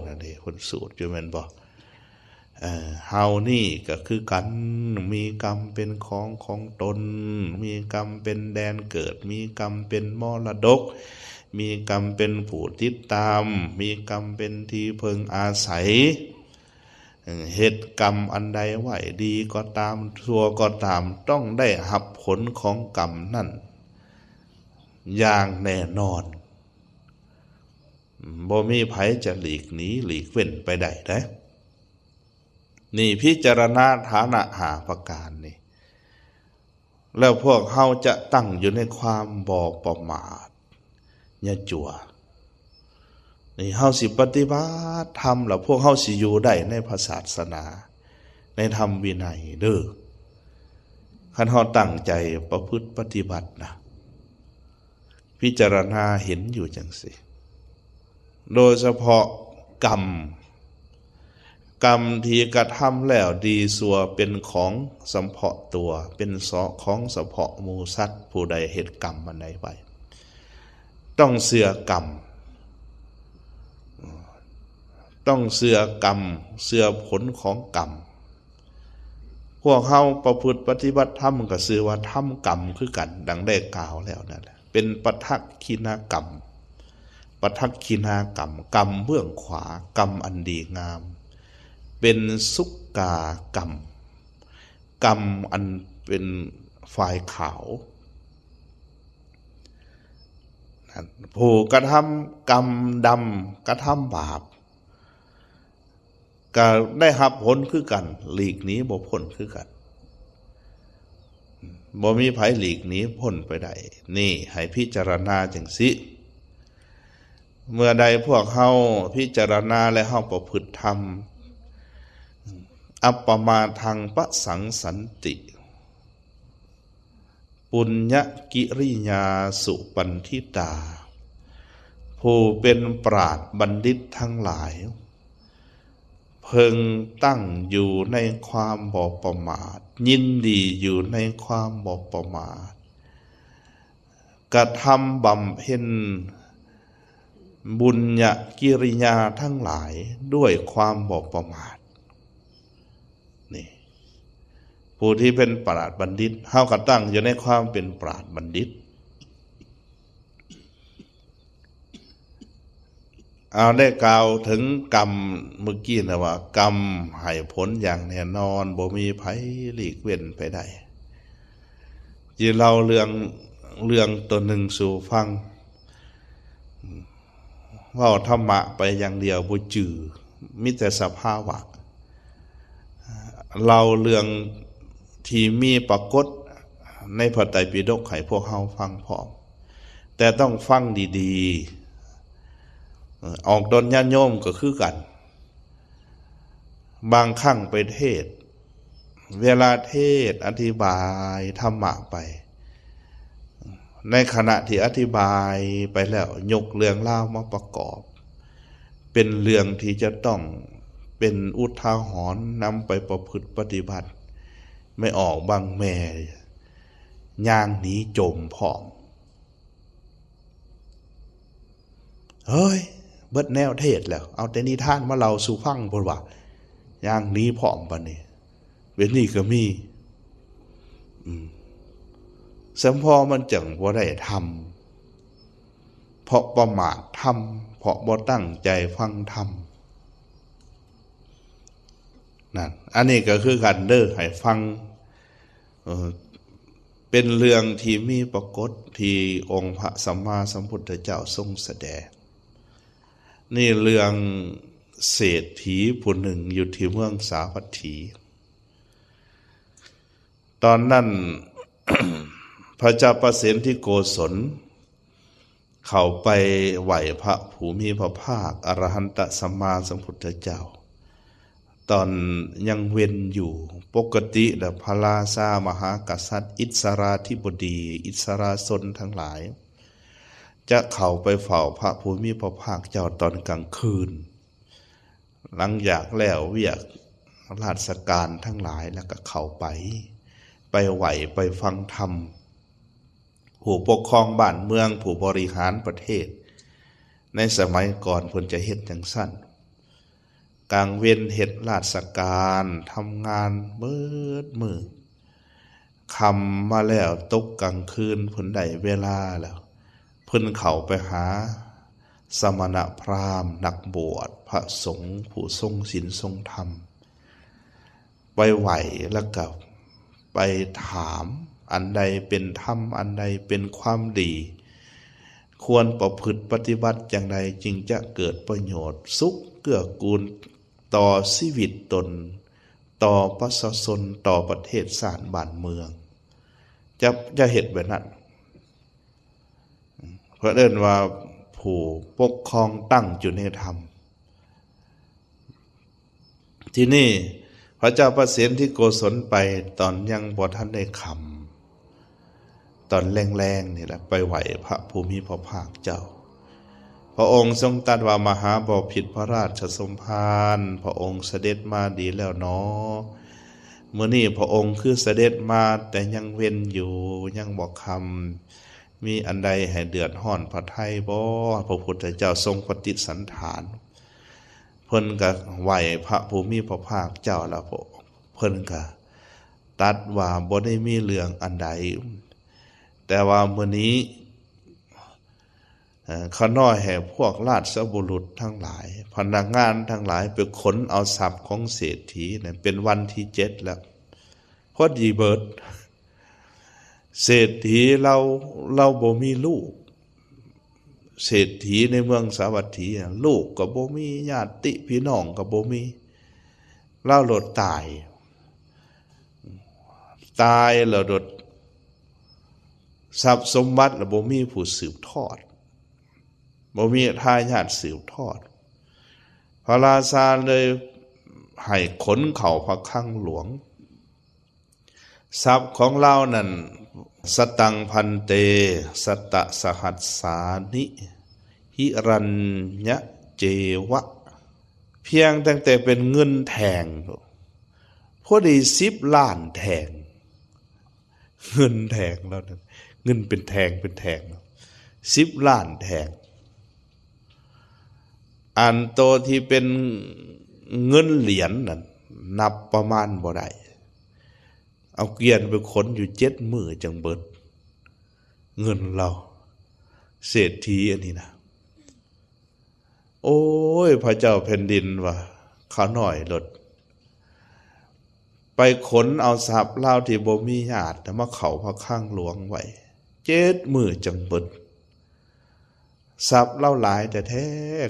ນັ້ນເດ້ ເພິ່ນສູດຢູ່ແມ່ນບໍ່? ເອີ ເຮົານີ້ກໍຄືກັນ, ມີກຳເປັນຂອງຂອງຕົນ, ມີກຳເປັນແດນເກີດ, ມີກຳເປັນມໍລະດົກ, ມີກຳເປັນຜູ້ຕິດຕາມ, ມີກຳເປັນທີ່ເພິ່ງອາໄສ. ເຮັດກຳອັນໃດໄວ້, ດີກໍຕາມ, ຊົ່ວກໍຕາມ, ຕ້ອງໄດ້ຮັບຜົນຂອງກຳນັ້ນຢ່າງແນ່ນອນ. ບໍ່ມີໃຜຈະຫຼີກໜີຫຼີກເວັ້ນໄປໄດ້ເດ້. ນີ້ພິຈາລະນາຖານະຫ້າປະການນີ້ ແລ້ວພວກເຮົາຈະຕັ້ງຢູ່ໃນຄວາມບໍ່ປະໝາດ ຢ່າຈົວ. ນີ້ເຮົາຊິປະຕິບັດທຳ ແລ້ວພວກເຮົາຊິຢູ່ໄດ້ໃນພະສາສະໜາ ໃນທຳວິໄນເດີ້. ຄັນເຮົາຕັ້ງໃຈປະພຶດປະຕິບັດນະ ພິຈາລະນາເຫັນຢູ່ຈັ່ງຊີ້ ໂດຍສະເພາະກຳ, ກຳທີ່ກະທຳແລ້ວດີຊົ່ວເປັນຂອງສຳເພາະຕົວ, ເປັນສະ ຂອງສະເພາະໝູ່ສັດ. ຜູ້ໃດເຮັດກຳອັນໃດໄວ້ ຕ້ອງເຊື່ອກຳ, ຕ້ອງເຊື່ອກຳ, ເຊື່ອຜົນຂອງກຳ. ພວກເຮົາປະພຶດປະຕິບັດທຳກໍຊື່ວ່າທຳກຳຄືກັນ, ດັ່ງໄດ້ກ່າວແລ້ວນັ້ນແຫຼະ ເປັນປະທັກຂິນາກຳ, ປະທັກຂິນາກຳ, ກຳເບື້ອງຂວາ, ກຳອັນດີງາມ, ເປັນສຸກກາກຳ, ກຳອັນເປັນຝ້າຍຂາວ. ຜູ້ກະທຳກຳດຳ, ກະທຳບາບ ກໍໄດ້ຮັບຜົນຄືກັນ, ຫຼີກໜີບໍ່ພົ້ນຄືກັນ. ບໍ່ມີໃຜຫຼີກໜີພົ້ນໄປໄດ້. ນີ້ໃຫ້ພິຈາລະນາຈັ່ງຊີ້. ເມື່ອໃດພວກເຮົາພິຈາລະນາ ແລະ ເຮົາປະພຶດທຳ ອັບປະມາທັງປະສັງສັນຕິ ປຸນຍະກິລິຍາສຸປັນທິຕາ, ຜູ້ເປັນປາດບັນດິດທັງຫຼາຍ ເພິ່ງຕັ້ງຢູ່ໃນຄວາມບໍ່ປະໝາດ, ຍິນດີຢູ່ໃນຄວາມບໍ່ປະໝາດ, ກະທຳບຳເພັນບຸນຍະກິລິຍາທັງຫຼາຍດ້ວຍຄວາມບໍ່ປະໝາດ. ນີ້ ຜູ້ທີ່ເປັນປາດບັນດິດ, ເຮົາກໍຕັ້ງຢູ່ໃນຄວາມເປັນປາດບັນດິດ. ເອົາ ໄດ້ກ່າວເຖິງກຳເມື່ອກີ້ນະວ່າ ກຳໃຫ້ຜົນຢ່າງແນ່ນອນ, ບໍ່ມີໃຜຫຼີກເວັ້ນໄປໄດ້. ຊິເລົ່າເລື່ອງ, ເລື່ອງຕົວໜຶ່ງສູ່ຟັງ. ເວົ້າທຳມະໄປຢ່າງດຽວບໍ່ຈື່, ມີແຕ່ສະພາວະ. ເລົ່າເລື່ອງທີ່ມີປາກົດໃນພະໄຕປິດົກໃຫ້ພວກເຮົາຟັງພ້ອມ, ແຕ່ຕ້ອງຟັງດີໆ. ອອກຕົນຍາດໂຍມກໍຄືກັນ, ບາງຄັ້ງໄປເທດ, ເວລາເທດອະທິບາຍທຳມະໄປ, ໃນຂະນະທີ່ອະທິບາຍໄປແລ້ວ ຍົກເລື່ອງລາວມາປະກອບ, ເປັນເລື່ອງທີ່ຈະຕ້ອງເປັນອຸທາຫອນນຳໄປປະພຶດປະຕິບັດ. ແມ່ອອກບາງແມ່ຍ່າງໜີໂຈມພ້ອມ. ເຮີ້ຍ ເບິດແນວເທດແລ້ວ, ເອົາແຕ່ນິທານມາເລົ່າສູ່ຟັງ, ເພິ່ນວ່າ ຍ່າງໜີພ້ອມ. ບັດນີ້ເປັນນີ້ກໍມີ. ອືມ. ສຳເພາະມັນຈັ່ງບໍ່ໄດ້ທຳ ເພາະປະໝາດທຳ ເພາະບໍ່ຕັ້ງໃຈຟັງທຳ ນັ້ນ. ອັນນີ້ກໍຄືກັນເດີ້ ໃຫ້ຟັງ ເອີ ເປັນເລື່ອງທີ່ມີປາກົດທີ່ອົງພະສຳມາສຳພຸດທະເຈົ້າຊົງສະແດງ ນີ້ເລື່ອງເສດຖີຜູ້ໜຶ່ງຢູ່ທີ່ເມືອງສາວັດຖີ. ຕອນນັ້ນ ພະເຈົ້າປະເສນທິໂກສົນ ເຂົ້າໄປໄຫວ້ພະຜູ້ມີພະພາກ ອະລະຫັນຕະສຳມາສຳພຸດທະເຈົ້າ ຕອນຍັງເວັນຢູ່. ປົກກະຕິແລ້ວ ພະລາຊາມະຫາກະສັດ ອິດສະລາທິບໍດີ ອິດສະລາຊົນທັງຫຼາຍ ຈະເຂົ້າໄປເຝົ້າພະຜູ້ມີພະພາກເຈົ້າຕອນກາງຄືນ ຫຼັງຈາກແລ້ວວຽກລາຊະການທັງຫຼາຍແລ້ວກໍເຂົ້າໄປ ໄປໄຫວ້ໄປຟັງທຳ ຜູ້ປົກຄອງບ້ານເມືອງ ຜູ້ບໍລິຫານປະເທດ ໃນສະໄໝກ່ອນເພິ່ນຈະເຮັດຈັ່ງຊັ້ນ ກາງເວັນເຮັດລາຊະການ ທຳງານເບິດມື້ ຄ່ຳມາແລ້ວ ຕົກກາງຄືນ ເພິ່ນໄດ້ເວລາແລ້ວ ເພິ່ນເຂົ້າໄປຫາສະມະນະພຣາມ ນັກບວດ ພະສົງ ຜູ້ຊົງສິນຊົງທຳ ໄປໄຫວ້ ແລ້ວກໍໄປຖາມ ອັນໃດເປັນທຳ ອັນໃດເປັນຄວາມດີ ຄວນປະພຶດປະຕິບັດຈັ່ງໃດ ຈຶ່ງຈະເກີດປະໂຫຍດສຸກເກື້ອກູນຕໍ່ຊີວິດຕົນ ຕໍ່ປະຊາຊົນ ຕໍ່ປະເທດຊາດບ້ານເມືອງ ຈະ ຈະເຮັດແບບນັ້ນ. ເພິ່ນເອີ້ນວ່າຜູ້ປົກຄອງຕັ້ງຢູ່ໃນທຳ. ທີນີ້ພະເຈົ້າປະເສນທິໂກສົນໄປຕອນຍັງບໍ່ທັນໄດ້ຄ່ຳ ຕອນແລງໆນີ້ແຫຼະ ໄປໄຫວ້ພະຜູ້ມີພະພາກເຈົ້າ. ພະອົງຊົງຕັດວ່າ ມະຫາບໍພິດພະລາຊະສົມພານ ພະອົງສະເດັດມາດີແລ້ວໜໍ. ມື້ນີ້ພະອົງຄືສະເດັດມາແຕ່ຍັງເວັນຢູ່ ຍັງບໍ່ຄ່ຳ ມີອັນໃດໃຫ້ເດືອດຮ້ອນພະໄທບໍ່? ພະພຸດທະເຈົ້າຊົງປະຕິສັນຖານ ເພິ່ນກໍໄຫວ້ພະຜູ້ມີພະພາກເຈົ້າ ແລ້ວເພິ່ນກໍຕັດວ່າ ບໍ່ໄດ້ມີເລື່ອງອັນໃດ ແຕ່ວ່າມື້ນີ້ ເອີ ຂ້ານ້ອຍໃຫ້ພວກລາຊະບຸລຸດທັງຫຼາຍ ພະນັກງານທັງຫຼາຍໄປຂົນເອົາຊັບຂອງເສດຖີນັ້ນ ເປັນວັນທີເຈັດແລ້ວ ພໍດີເບິດ. ເສດຖີລາວ ລາວບໍ່ມີລູກ ເສດຖີໃນເມືອງສາວັດຖີ ລູກກໍບໍ່ມີ ຍາດຕິພີ່ນ້ອງກໍບໍ່ມີ ລາວໂລດຕາຍ ຕາຍແລ້ວໂລດ ຊັບສົມບັດລະບໍ່ມີຜູ້ສືບທອດ ບໍ່ມີທາຍາດສືບທອດ ພະລາຊາເລີຍໃຫ້ຂົນເຂົ້າພະຄັງຫຼວງ ຊັບຂອງລາວນັ້ນ ສະຕັງພັນເຕ ສັດຕະສະຫັດສານິ ຫິລັນຍະເຈວະ ພຽງຕັ້ງແຕ່ເປັນເງິນແທ່ງ ພໍດີສິບລ້ານແທ່ງ ເງິນແທ່ງລາວນັ້ນ ເງິນເປັນແທ່ງເປັນແທ່ງ ສິບລ້ານແທ່ງ ອັນໂຕທີ່ເປັນເງິນຫຼຽນນັ້ນ ນັບປະມານບໍ່ໄດ້ ເອົາກວຽນໄປຂົນຢູ່ເຈັດມື້ຈັ່ງເບິດ ເງິນລາວ ເສດຖີອັນນີ້ນະ. ໂອ້ຍ ພະເຈົ້າແຜ່ນດິນວ່າ ຂ້ານ້ອຍໂລດ ໄປຂົນເອົາຊັບລາວທີ່ບໍ່ມີຍາດ ແລ້ວມາເຂົ້າພະຄັງຫຼວງໄວ້ ເຈັດມື້ຈັ່ງເບິດ ຊັບລາວຫຼາຍແທ້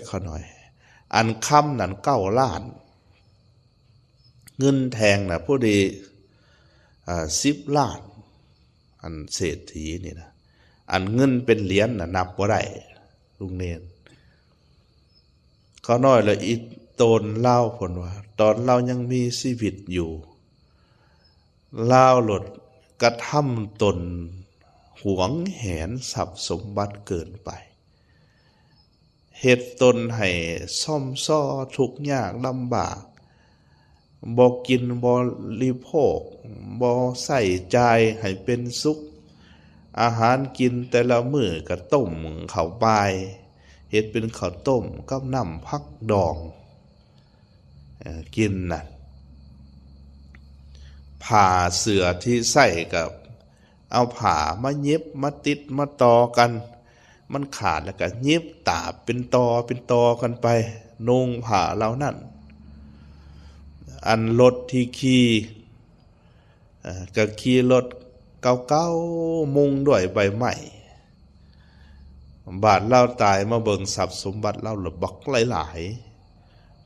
ໆ ຂ້ານ້ອຍ ອັນຄຳນັ້ນເກົ້າລ້ານ ເງິນແທ່ງນະ ພໍດີ ເອີ ສິບລ້ານ ອັນເສດຖີນີ້ນະ ອັນເງິນເປັນຫຼຽນນະ ນັບບໍ່ໄດ້ ລຸງເນນ. ຂ້ານ້ອຍລະອິດໂຕນລາວ ເພິ່ນວ່າ ຕອນລາວຍັງມີຊີວິດຢູ່ ລາວໂລດກະທຳຕົນຫວງແຫນຊັບສົມບັດເກີນໄປ ເຮັດຕົນໃຫ້ຊອມຊໍທຸກຍາກລຳບາກ ບໍ່ກິນບໍລິໂພກ ບໍ່ໃຊ້ຈ່າຍໃຫ້ເປັນສຸກ ອາຫານກິນແຕ່ລະມື້ກໍຕົ້ມເຂົ້າປາຍ ເຮັດເປັນເຂົ້າຕົ້ມກັບນ້ຳຜັກດອງ ເອີ ກິນນະ ຜ້າເສື້ອທີ່ໃຊ້ກໍ ເອົາຜ້າມາຫຍິບມາຕິດມາຕໍ່ກັນ ມັນຂາດແລ້ວກໍຫຍິບຕາບເປັນຕໍ່ເປັນຕໍ່ກັນໄປ ນຸ່ງຜ້າເຫຼົ່ານັ້ນ. ອັນລົດທີ່ຂີ່ ເອີ ກໍຂີ່ລົດເກົ່າໆ ມຸງດ້ວຍໃບໄມ້. ບາດລາວຕາຍມາເບິ່ງຊັບສົມບັດລາວລະບັກຫຼາຍ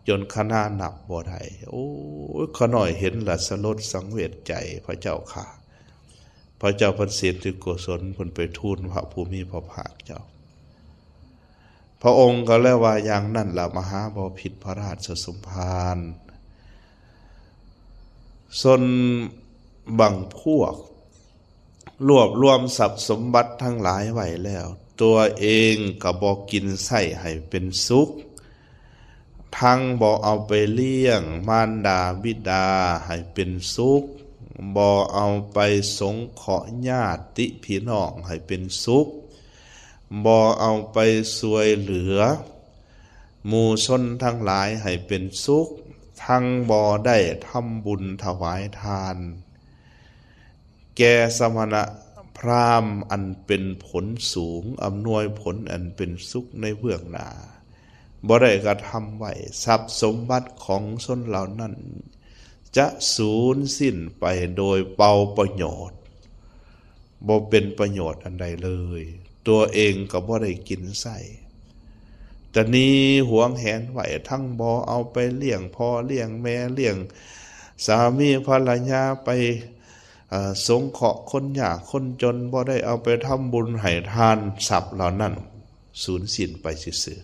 ໆ ຈົນຄະນານັບບໍ່ໄດ້. ໂອ້ຍ ຂ້ານ້ອຍເຫັນລະສະຫຼົດສັງເວດໃຈ ພະເຈົ້າຂ້າ. ພະເຈົ້າພະສິດທິໂກສົນເພິ່ນໄປທູນພະຜູ້ມີພະພາກເຈົ້າ. ພະອົງກໍເລີຍວ່າ ຢ່າງນັ້ນລະ ມະຫາບໍພິດພະລາຊະສົມພານ. ຊົນບາງພວກ ລວບລວມຊັບສົມບັດທັງຫຼາຍໄວ້ແລ້ວ ຕົວເອງກໍບໍ່ກິນໃຊ້ໃຫ້ເປັນສຸກ, ທັງບໍ່ເອົາໄປລ້ຽງມານດາບິດາໃຫ້ເປັນສຸກ, ບໍ່ເອົາໄປສົງເຄາະຍາດຕິພີ່ນ້ອງໃຫ້ເປັນສຸກ, ບໍ່ເອົາໄປຊ່ວຍເຫຼືອໝູ່ຊົນທັງຫຼາຍໃຫ້ເປັນສຸກ, ທັງບໍ່ໄດ້ທຳບຸນຖວາຍທານ ແກ່ສະມະນະພຣາມອັນເປັນຜົນສູງ, ອຳນວຍຜົນອັນເປັນສຸກໃນເບື້ອງໜ້າ, ບໍ່ໄດ້ກະທຳໄວ້, ຊັບສົມບັດຂອງຊົນເຫຼົ່ານັ້ນຈະສູນສິ້ນໄປໂດຍເປົ່າປະໂຫຍດ, ບໍ່ເປັນປະໂຫຍດອັນໃດເລີຍ, ຕົວເອງກໍບໍ່ໄດ້ກິນໃຊ້. ຕະໜີຫວງແຫນໄວ້, ທັງບໍ່ເອົາໄປລ້ຽງພໍ່ລ້ຽງແມ່, ລ້ຽງສາມີພັນລະຍາ, ໄປ ເອີ ສົງເຄາະຄົນຍາກຄົນຈົນ, ບໍ່ໄດ້ເອົາໄປທຳບຸນໃຫ້ທານ, ຊັບເຫຼົ່ານັ້ນສູນສິ້ນໄປຊື່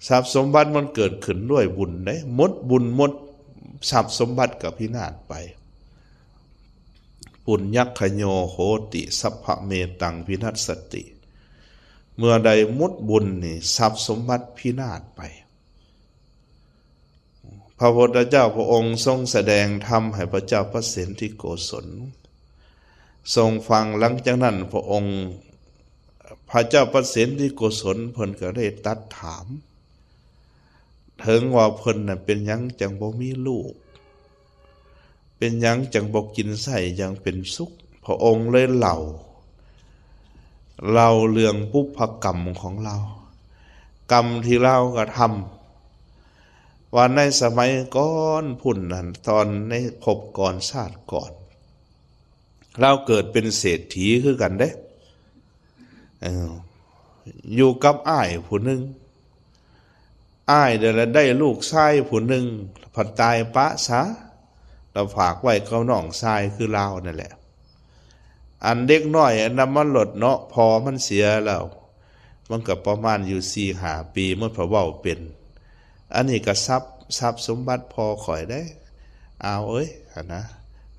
ໆ. ຊັບສົມບັດມັນເກີດຂຶ້ນດ້ວຍບຸນເດ້, ໝົດບຸນໝົດຊັບສົມບັດກໍພິນາດໄປ. ປຸນຍັກຂະໂຍໂຫຕິ ສັບພະເມຕັງວິນັດສະຕິ. ເມື່ອໃດໝົດບຸນນີ້ ຊັບສົມບັດພິນາດໄປ. ພະພຸດທະເຈົ້າພະອົງຊົງສະແດງທຳໃຫ້ພະເຈົ້າພະເສນທິໂກສົນຊົງຟັງ. ຫຼັງຈາກນັ້ນພະອົງ ພະເຈົ້າພະເສນທິໂກສົນເພິ່ນກໍໄດ້ຕັດຖາມ ເຖິງວ່າເພິ່ນນະເປັນຫຍັງຈັ່ງບໍ່ມີລູກ? ເປັນຫຍັງຈັ່ງບໍ່ກິນໃຊ້ຢ່າງເປັນສຸກ? ພະອົງເລີຍເລົ່າ ເລົ່າເລື່ອງບຸບພະກຳຂອງລາວ, ກຳທີ່ລາວກະທຳ ວ່າໃນສະໄໝກ່ອນພຸ້ນນັ້ນ, ຕອນໃນພົບກ່ອນຊາດກ່ອນ, ລາວເກີດເປັນເສດຖີຄືກັນເດ້. ເອີ ຢູ່ກັບອ້າຍຜູ້ໜຶ່ງ, ອ້າຍນັ້ນລະໄດ້ລູກຊາຍຜູ້ໜຶ່ງ ພັດຕາຍປະຊະ, ລະຝາກໄວ້ກັບນ້ອງຊາຍຄືລາວນັ້ນແຫຼະ. ອັນເດັກນ້ອຍອັນນັ້ນມັນໂລດເນາະ, ພໍ່ມັນເສຍແລ້ວ, ມັນກໍປະມານຢູ່ສີ່ຫ້າປີ ມັນພະເວົ້າເປັນ. ອັນນີ້ກໍຊັບ, ຊັບສົມບັດພໍ່ຂ້ອຍເດ້ ອາວເອີຍ ຫັ້ນນະ,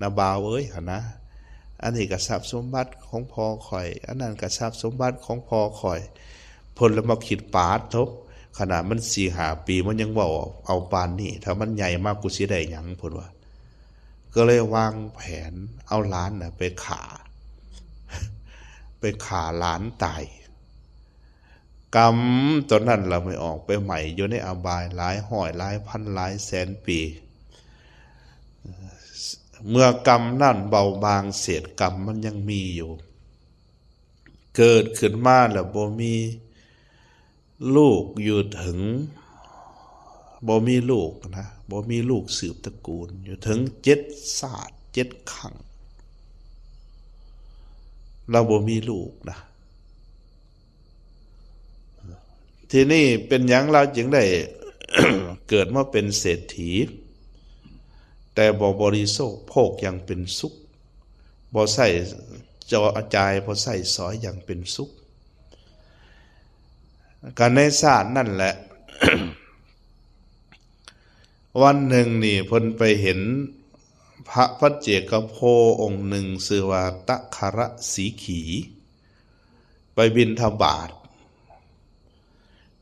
ນ້າບ່າວເອີຍ ຫັ້ນນະ. ອັນນີ້ກໍຊັບສົມບັດຂອງພໍ່ຂ້ອຍ, ອັນນັ້ນກໍຊັບສົມບັດຂອງພໍ່ຂ້ອຍ. ເພິ່ນລະມາຄິດ ປາດໂທ້ ຂະໜາດມັນສີ່ຫ້າປີ ມັນຍັງເວົ້າເອົາປານນີ້, ຖ້າມັນໃຫຍ່ມາ ກູຊິໄດ້ຫຍັງ ເພິ່ນວ່າ. ກໍເລີຍວາງແຜນເອົາຫຼານນະໄປຂ້າ, ໄປຂ້າຫຼານຕາຍ. ກຳຕົວນັ້ນລະໄປອອກໄປໄໝ້ຢູ່ໃນອະບາຍຫຼາຍຮ້ອຍ ຫຼາຍພັນ ຫຼາຍແສນປີ. ເມື່ອກຳນັ້ນເບົາບາງ, ເສດກຳມັນຍັງມີຢູ່, ເກີດຂຶ້ນມາແລ້ວບໍ່ມີລູກຢູ່ເຖິງ, ບໍ່ມີລູກນະ, ບໍ່ມີລູກສືບຕະກູນ ຢູ່ເຖິງເຈັດຊາດເຈັດຄັ້ງ ລາວບໍ່ມີລູກນະ. ທີນີ້ເປັນຫຍັງລາວຈຶ່ງໄດ້ ເກີດມາເປັນເສດຖີ ແຕ່ບໍ່ບໍລິໂພກຢ່າງເປັນສຸກ, ບໍ່ໃຊ້ຈ່າຍ ບໍ່ໃຊ້ສອຍຢ່າງເປັນສຸກ? ກໍໃນຊາດນັ້ນແຫຼະ ວັນໜຶ່ງນີ້ເພິ່ນໄປເຫັນພະປັດເຈກະໂພອົງໜຶ່ງ ຊື່ວ່າຕະຄະລະສີຂີ ໄປບິນທະບາດ.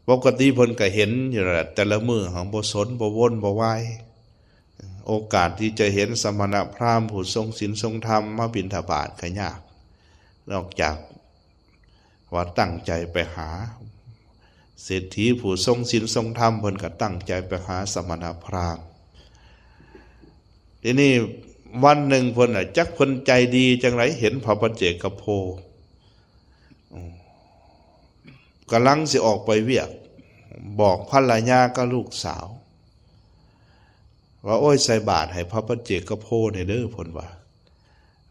ປົກກະຕິເພິ່ນກະເຫັນຢູ່ແຫຼະ, ແຕ່ລະມື້ຫັ້ນບໍ່ສົນ ບໍ່ວົນ ບໍ່ວາຍ. ໂອກາດທີ່ຈະເຫັນສະມະນະພຣາມຜູ້ຊົງສິນຊົງທຳມາບິນທະບາດກະຍາກ, ນອກຈາກວ່າຕັ້ງໃຈໄປຫາ. ເສດຖີຜູ້ຊົງສິນຊົງທຳເພິ່ນກະຕັ້ງໃຈໄປຫາສະມະນະພຣາມ. ທີນີ້ ວັນໜຶ່ງເພິ່ນນະ ຈັກເພິ່ນໃຈດີຈັ່ງໃດ ເຫັນພະປັດເຈກະໂພ ອືມ ກຳລັງຊິອອກໄປວຽກ ບອກພັນລະຍາກັບລູກສາວວ່າ ໂອ້ຍ ໃສ່ບາດໃຫ້ພະປັດເຈກະໂພແດ່ເດີ້ ເພິ່ນວ່າ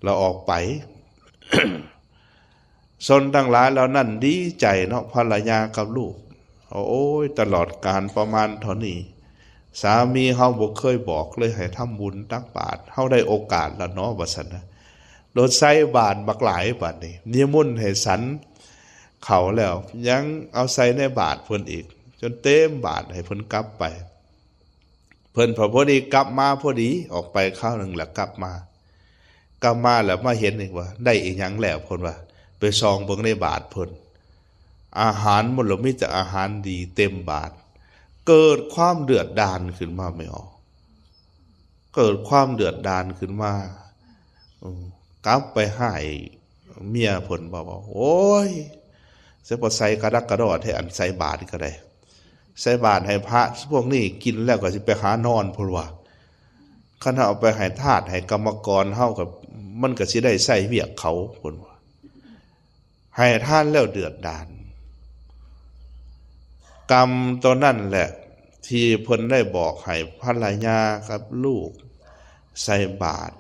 ລະອອກໄປ. ຊົນທັງຫຼາຍເຫຼົ່ານັ້ນດີໃຈເນາະ ພັນລະຍາກັບລູກ. ໂອ້ຍ ຕະຫຼອດການປະມານເທົ່ານີ້ ສາມີເຮົາບໍ່ເຄີຍບອກເລີຍໃຫ້ທຳບຸນຕັກບາດ, ເຮົາໄດ້ໂອກາດແລ້ວເນາະ ວ່າຊັ້ນນະ. ໂລດໃສ່ບາດບັກຫຼາຍບາດນີ້, ນິມົນໃຫ້ສັນເຂົ້າແລ້ວ ຍັງເອົາໃສ່ໃນບາດເພິ່ນອີກ ຈົນເຕັມບາດໃຫ້ເພິ່ນກັບໄປ. ເພິ່ນພໍ ພໍດີກັບມາພໍດີ, ອອກໄປຄາວໜຶ່ງລະກັບມາ, ກັບມາລະມາເຫັນອີກວ່າ ໄດ້ອີຫຍັງແລ້ວ ເພິ່ນວ່າ ໄປສ່ອງເບິ່ງໃນບາດເພິ່ນ ອາຫານມັນລະມີແຕ່ອາຫານດີເຕັມບາດ. ເກີດຄວາມເດືອດດານຂຶ້ນມາແມ່ນບໍ່? ເກີດຄວາມເດືອດດານຂຶ້ນມາ ເອີ ກັບໄປຮ້າຍເມຍເພິ່ນ ບອກວ່າ ໂອ້ຍ ໃສ່ ບໍ່ໃສ່ກະດັກກະດໍແທ້ ອັນໃສ່ບາດນີ້ກະໄດ້ ໃສ່ບາດໃຫ້ພະພວກນີ້ກິນແລ້ວກໍຊິໄປຫານອນ ເພິ່ນວ່າ. ຄັນເຮົາເອົາໄປໃຫ້ທາດໃຫ້ກຳມະກອນ ເຮົາກໍ ມັນກໍຊິໄດ້ໃຊ້ວຽກເຂົາ ເພິ່ນວ່າ. ໃຫ້ທານແລ້ວເດືອດດານ. ກຳຕົວນັ້ນແຫຼະ ທີ່ເພິ່ນໄດ້ບອກໃຫ້ພັນລະຍາກັບລູກໃສ່ບາດ,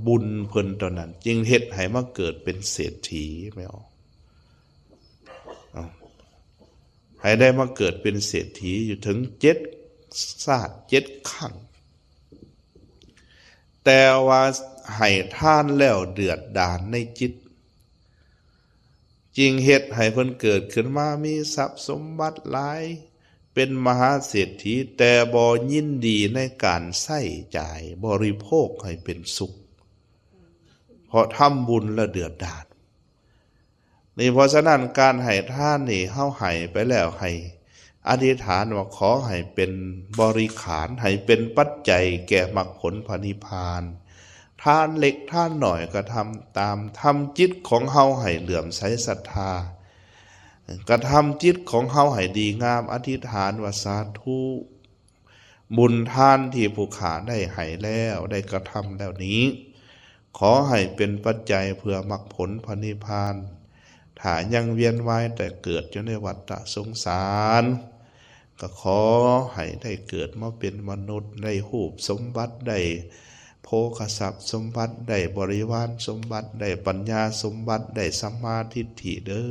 ບຸນເພິ່ນຕົວນັ້ນຈຶ່ງເຮັດໃຫ້ມາເກີດເປັນເສດຖີແມ່ນບໍ່? ເອົາ ໃຫ້ໄດ້ມາເກີດເປັນເສດຖີຢູ່ເຖິງເຈັດຊາດເຈັດຄັ້ງ. ແຕ່ວ່າໃຫ້ທານແລ້ວເດືອດດານໃນຈິດ ຈຶ່ງເຮັດໃຫ້ເພິ່ນເກີດຂຶ້ນມາມີຊັບສົມບັດຫຼາຍ ເປັນມະຫາເສດຖີ, ແຕ່ບໍ່ຍິນດີໃນການໃຊ້ຈ່າຍບໍລິໂພກໃຫ້ເປັນສຸກ ເພາະທຳບຸນແລ້ວເດືອດດານ. ນີ້ ເພາະສະນັ້ນ ການໃຫ້ທານນີ້ ເຮົາໃຫ້ໄປແລ້ວ ໃຫ້ອະທິຖານວ່າ ຂໍໃຫ້ເປັນບໍລິຂານ ໃຫ້ເປັນປັດໄຈແກ່ມັກຜົນພະນິບພານ. ທານເລັກທານໜ້ອຍກໍທຳຕາມ, ທຳຈິດຂອງເຮົາໃຫ້ເຫຼື້ອມໃສສັດທາ, ກະທຳຈິດຂອງເຮົາໃຫ້ດີງາມ, ອະທິຖານວ່າ ສາທຸ ບຸນທານທີ່ຜູ້ຂ້າໄດ້ໃຫ້ແລ້ວ ໄດ້ກະທຳແລ້ວນີ້ ຂໍໃຫ້ເປັນປັດໄຈເພື່ອມັກຜົນພະນິບພານ. ຖ້າຍັງວຽນວ່າຍແຕ່ເກີດຢູ່ໃນວັດຕະສົງສານ ກໍຂໍໃຫ້ໄດ້ເກີດມາເປັນມະນຸດ, ໄດ້ຮູບສົມບັດ, ໄດ້ໂພຄະຊັບສົມບັດ, ໄດ້ບໍລິວານສົມບັດ, ໄດ້ປັນຍາສົມບັດ, ໄດ້ສຳມາທິດຖິເດີ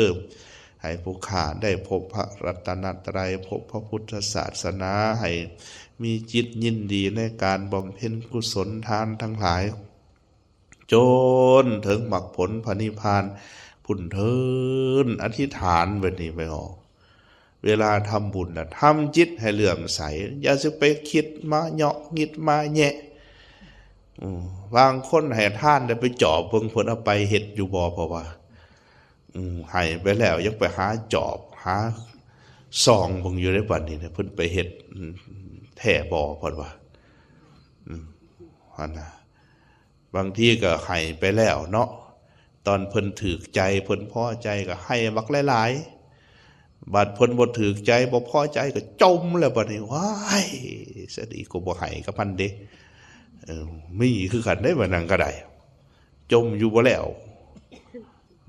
້. ໃຫ້ຜູ້ຂ້າໄດ້ພົບພະລັດຕະນະໄຕ, ພົບພະພຸດທະສາສະໜາ, ໃຫ້ມີຈິດຍິນດີໃນການບຳເພັນກຸສົນທານທັງຫຼາຍ ຈົນເຖິງມັກຜົນພະນິບພານພຸ້ນເທີ້ນ. ອະທິຖານແບບນີ້ໄປເນາະ. ເວລາທຳບຸນນະ ທຳຈິດໃຫ້ເຫຼື້ອມໃສ, ຢ່າຊິໄປຄິດມາເຍາະງຶດມາແຍະ. ອືມ ບາງຄົນໃຫ້ທານແລ້ວໄປຈອບເບິ່ງເພິ່ນເອົາໄປເຮັດຢູ່ບໍ່, ເພາະວ່າ ອືມ ໃຫ້ໄປແລ້ວຍັງໄປຫາຈອບ ຫາສ່ອງເບິ່ງຢູ່ເດ້ ບັດນີ້ນະ ເພິ່ນໄປເຮັດ ອືມ ແທ້ບໍ່ ເພິ່ນວ່າ. ອືມ ຫັ້ນນະ ບາງທີກໍໃຫ້ໄປແລ້ວເນາະ, ຕອນເພິ່ນຖືກໃຈ ເພິ່ນພໍໃຈກໍໃຫ້ບັກຫຼາຍໆ, ບັດເພິ່ນບໍ່ຖືກໃຈ ບໍ່ພໍໃຈກໍຈົ່ມແລ້ວ ບັດນີ້ ວ້າຍ ສະດີ ກໍບໍ່ໃຫ້ກັບມັນເດ້. ເອີ ມີຄືກັນເດ້ ວ່ານັ້ນກໍໄດ້ ຈົ່ມຢູ່ບໍ່ແລ້ວ.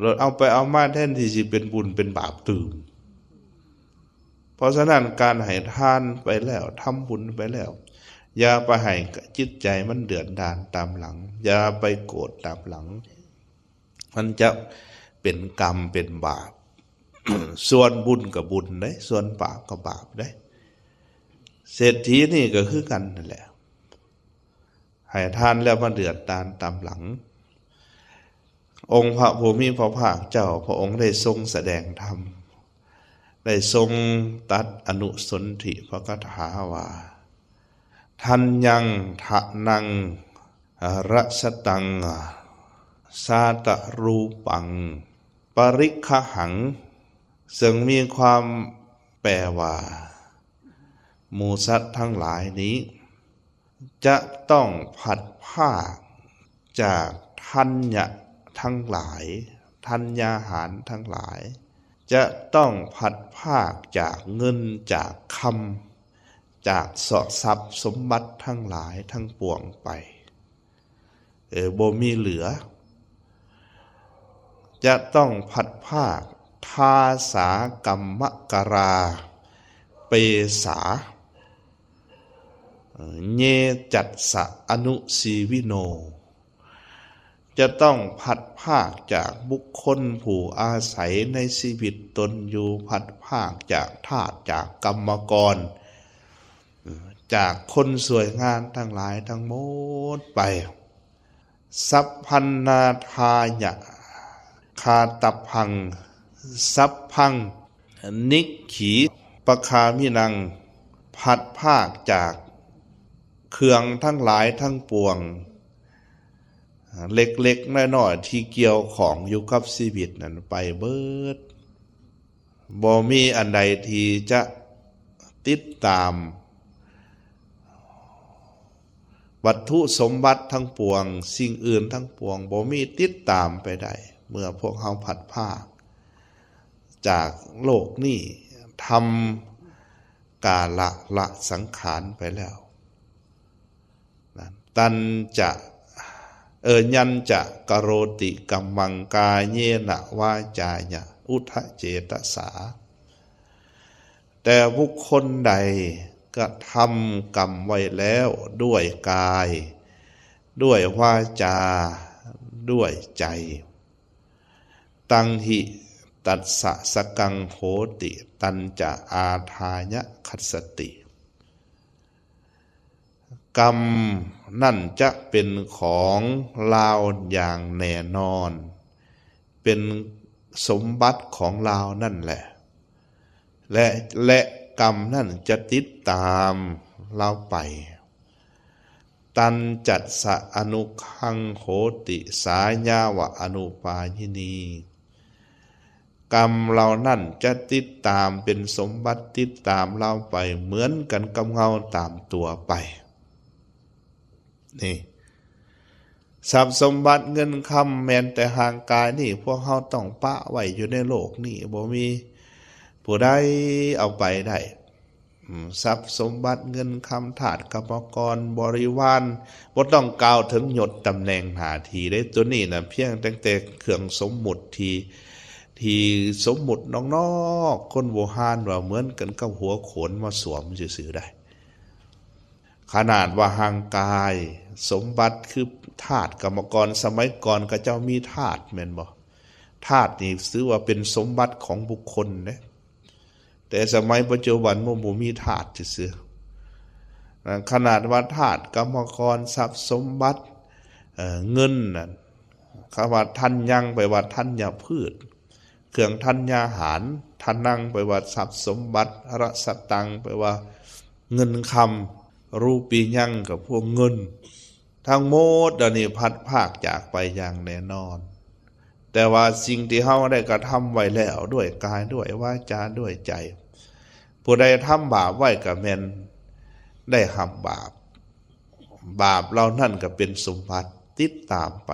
ແລ້ວເອົາໄປເອົາມາແທນທີ່ຊິເປັນບຸນເປັນບາບຕື່ມ. ເພາະສະນັ້ນ ການໃຫ້ທານໄປແລ້ວ ທຳບຸນໄປແລ້ວ ຢ່າໄປໃຫ້ຈິດໃຈມັນເດືອດດານຕາມຫຼັງ, ຢ່າໄປໂກດຕາມຫຼັງ, ມັນຈະເປັນກຳເປັນບາບ. ສ່ວນບຸນກໍບຸນເດ້, ສ່ວນບາບກໍບາບເດ້. ເສດຖີນີ້ກໍຄືກັນນັ້ນແຫຼະ. ໃຫ້ທານແລ້ວມາເດືອດດານຕາມຫຼັງ. ອົງພະຜູ້ມີພະພາກເຈົ້າ ພະອົງໄດ້ຊົງສະແດງທຳ, ໄດ້ຊົງຕັດອະນຸສົນທິພະຄາຖາວ່າ ທັນຍັງ ທະນັງ ຣະສະຕັງ ຊາຕະຣູປັງ ປະລິຄະຫັງ, ເຊິ່ງມີຄວາມແປວ່າ ໝູສັດທັງຫຼາຍນີ້ ຈະຕ້ອງພັດພາກຈາກທັນຍະທັງຫຼາຍ, ທັນຍາຫານທັງຫຼາຍ, ຈະຕ້ອງພັດພາກຈາກເງິນຈາກຄຳ, ຈາກເສາະຊັບສົມບັດທັງຫຼາຍທັງປວງໄປ. ເອີ ບໍ່ມີເຫຼືອ. ຈະຕ້ອງພັດພາກ ທາສາກັມມະກະລາ ເປສາ ເຍຈັດສະອະນຸຊີວິໂນ ຈະຕ້ອງພັດພາກຈາກບຸກຄົນຜູ້ອາໄສໃນຊີວິດຕົນຢູ່, ພັດພາກຈາກທາດ ຈາກກຳມະກອນ, ຈາກຄົນຊ່ວຍງານທັງຫຼາຍທັງໝົດໄປ. ສັບພັນນາທາຍະຄາຕັບພັງ ສັບພັງນິກຂີປະຄາມິນັງ ພັດພາກຈາກເຄື່ອງທັງຫຼາຍທັງປວງ ເລັກໆນ້ອຍໆທີ່ກ່ຽວຂ້ອງຢູ່ກັບຊີວິດນັ້ນໄປເບີດ. ບໍ່ມີອັນໃດທີ່ຈະຕິດຕາມວັດຖຸສົມບັດທັງປວງ, ສິ່ງອື່ນທັງປວງ ບໍ່ມີຕິດຕາມໄປໄດ້ ເມື່ອພວກເຮົາພັດພາກຈາກໂລກນີ້, ທຳກາລະລະສັງຂານໄປແລ້ວ. ຕັນຈະ ເອີ ຍັນຈະກະໂຣຕິກັມມັງ ກາເຍນະວາຈາຍະອຸດທະເຈຕະສາ ແຕ່ບຸກຄົນໃດກະທຳກຳໄວ້ແລ້ວດ້ວຍກາຍ, ດ້ວຍວາຈາ, ດ້ວຍໃຈ, ຕັງຫິຕັດສະສະກັງໂຫຕິ ຕັນຈະອາທາຍະຄັດສະຕິ ກຳນັ້ນຈະເປັນຂອງລາວຢ່າງແນ່ນອນ, ເປັນສົມບັດຂອງລາວນັ້ນແຫຼະ ແລະ ແລະ ກຳນັ້ນຈະຕິດຕາມລາວໄປ. ຕັນຈັດສະອະນຸຄັງໂຫຕິ ສາຍາວະອະນຸປາຍິນີ ກຳເຫຼົ່ານັ້ນຈະຕິດຕາມເປັນສົມບັດຕິດຕາມລາວໄປເໝືອນກັນກັບເງົາຕາມຕົວໄປ. ນີ້ ຊັບສົມບັດເງິນຄຳແມ່ນແຕ່ຮ່າງກາຍນີ້ ພວກເຮົາຕ້ອງປະໄວ້ຢູ່ໃນໂລກນີ້ ບໍ່ມີຜູ້ໃດເອົາໄປໄດ້. ອືມ ຊັບສົມບັດເງິນຄຳ ທາດກຳມະກອນ ບໍລິວານ ບໍ່ຕ້ອງກ່າວເຖິງຍົດຕຳແໜ່ງໜ້າທີ່ເດ້. ໂຕນີ້ນະ ພຽງຕັ້ງແຕ່ເຄື່ອງສົມມຸດທີ່ ທີ່ສົມມຸດນອກໆ ຄົນບູຮານວ່າເໝືອນກັນກັບຫົວໂຂນມາສວມຊື່ໆໄດ໋. ຂະໜາດວ່າຮ່າງກາຍ ສົມບັດຄືທາດກຳມະກອນ ສະໄໝກ່ອນເຂົາເຈົ້າມີທາດແມ່ນບໍ່? ທາດນີ້ຖືວ່າເປັນສົມບັດຂອງບຸກຄົນເດ້. ແຕ່ສະໄໝປັດຈຸບັນມັນບໍ່ມີທາດຊື່ໆ. ຂະໜາດວ່າທາດກຳມະກອນ ຊັບສົມບັດ ເອີ ເງິນນັ້ນ ຄຳວ່າທັນຍັງ ແປວ່າທັນຍະພືດ ເຄື່ອງທັນຍາຫານ, ທະນັງ ແປວ່າຊັບສົມບັດ, ລະສະຕັງ ແປວ່າເງິນຄຳ, ຣູປີຍັງ ກໍພວກເງິນ. ທັງໝົດເຫຼົ່ານີ້ພັດພາກຈາກໄປຢ່າງແນ່ນອນ. ແຕ່ວ່າສິ່ງທີ່ເຮົາໄດ້ກະທຳໄວ້ແລ້ວ ດ້ວຍກາຍ ດ້ວຍວາຈາ ດ້ວຍໃຈ, ຜູ້ໃດທຳບາບໄວ້ກໍແມ່ນໄດ້ຮັບບາບ, ບາບເຫຼົ່ານັ້ນກໍເປັນສົມບັດຕິດຕາມໄປ.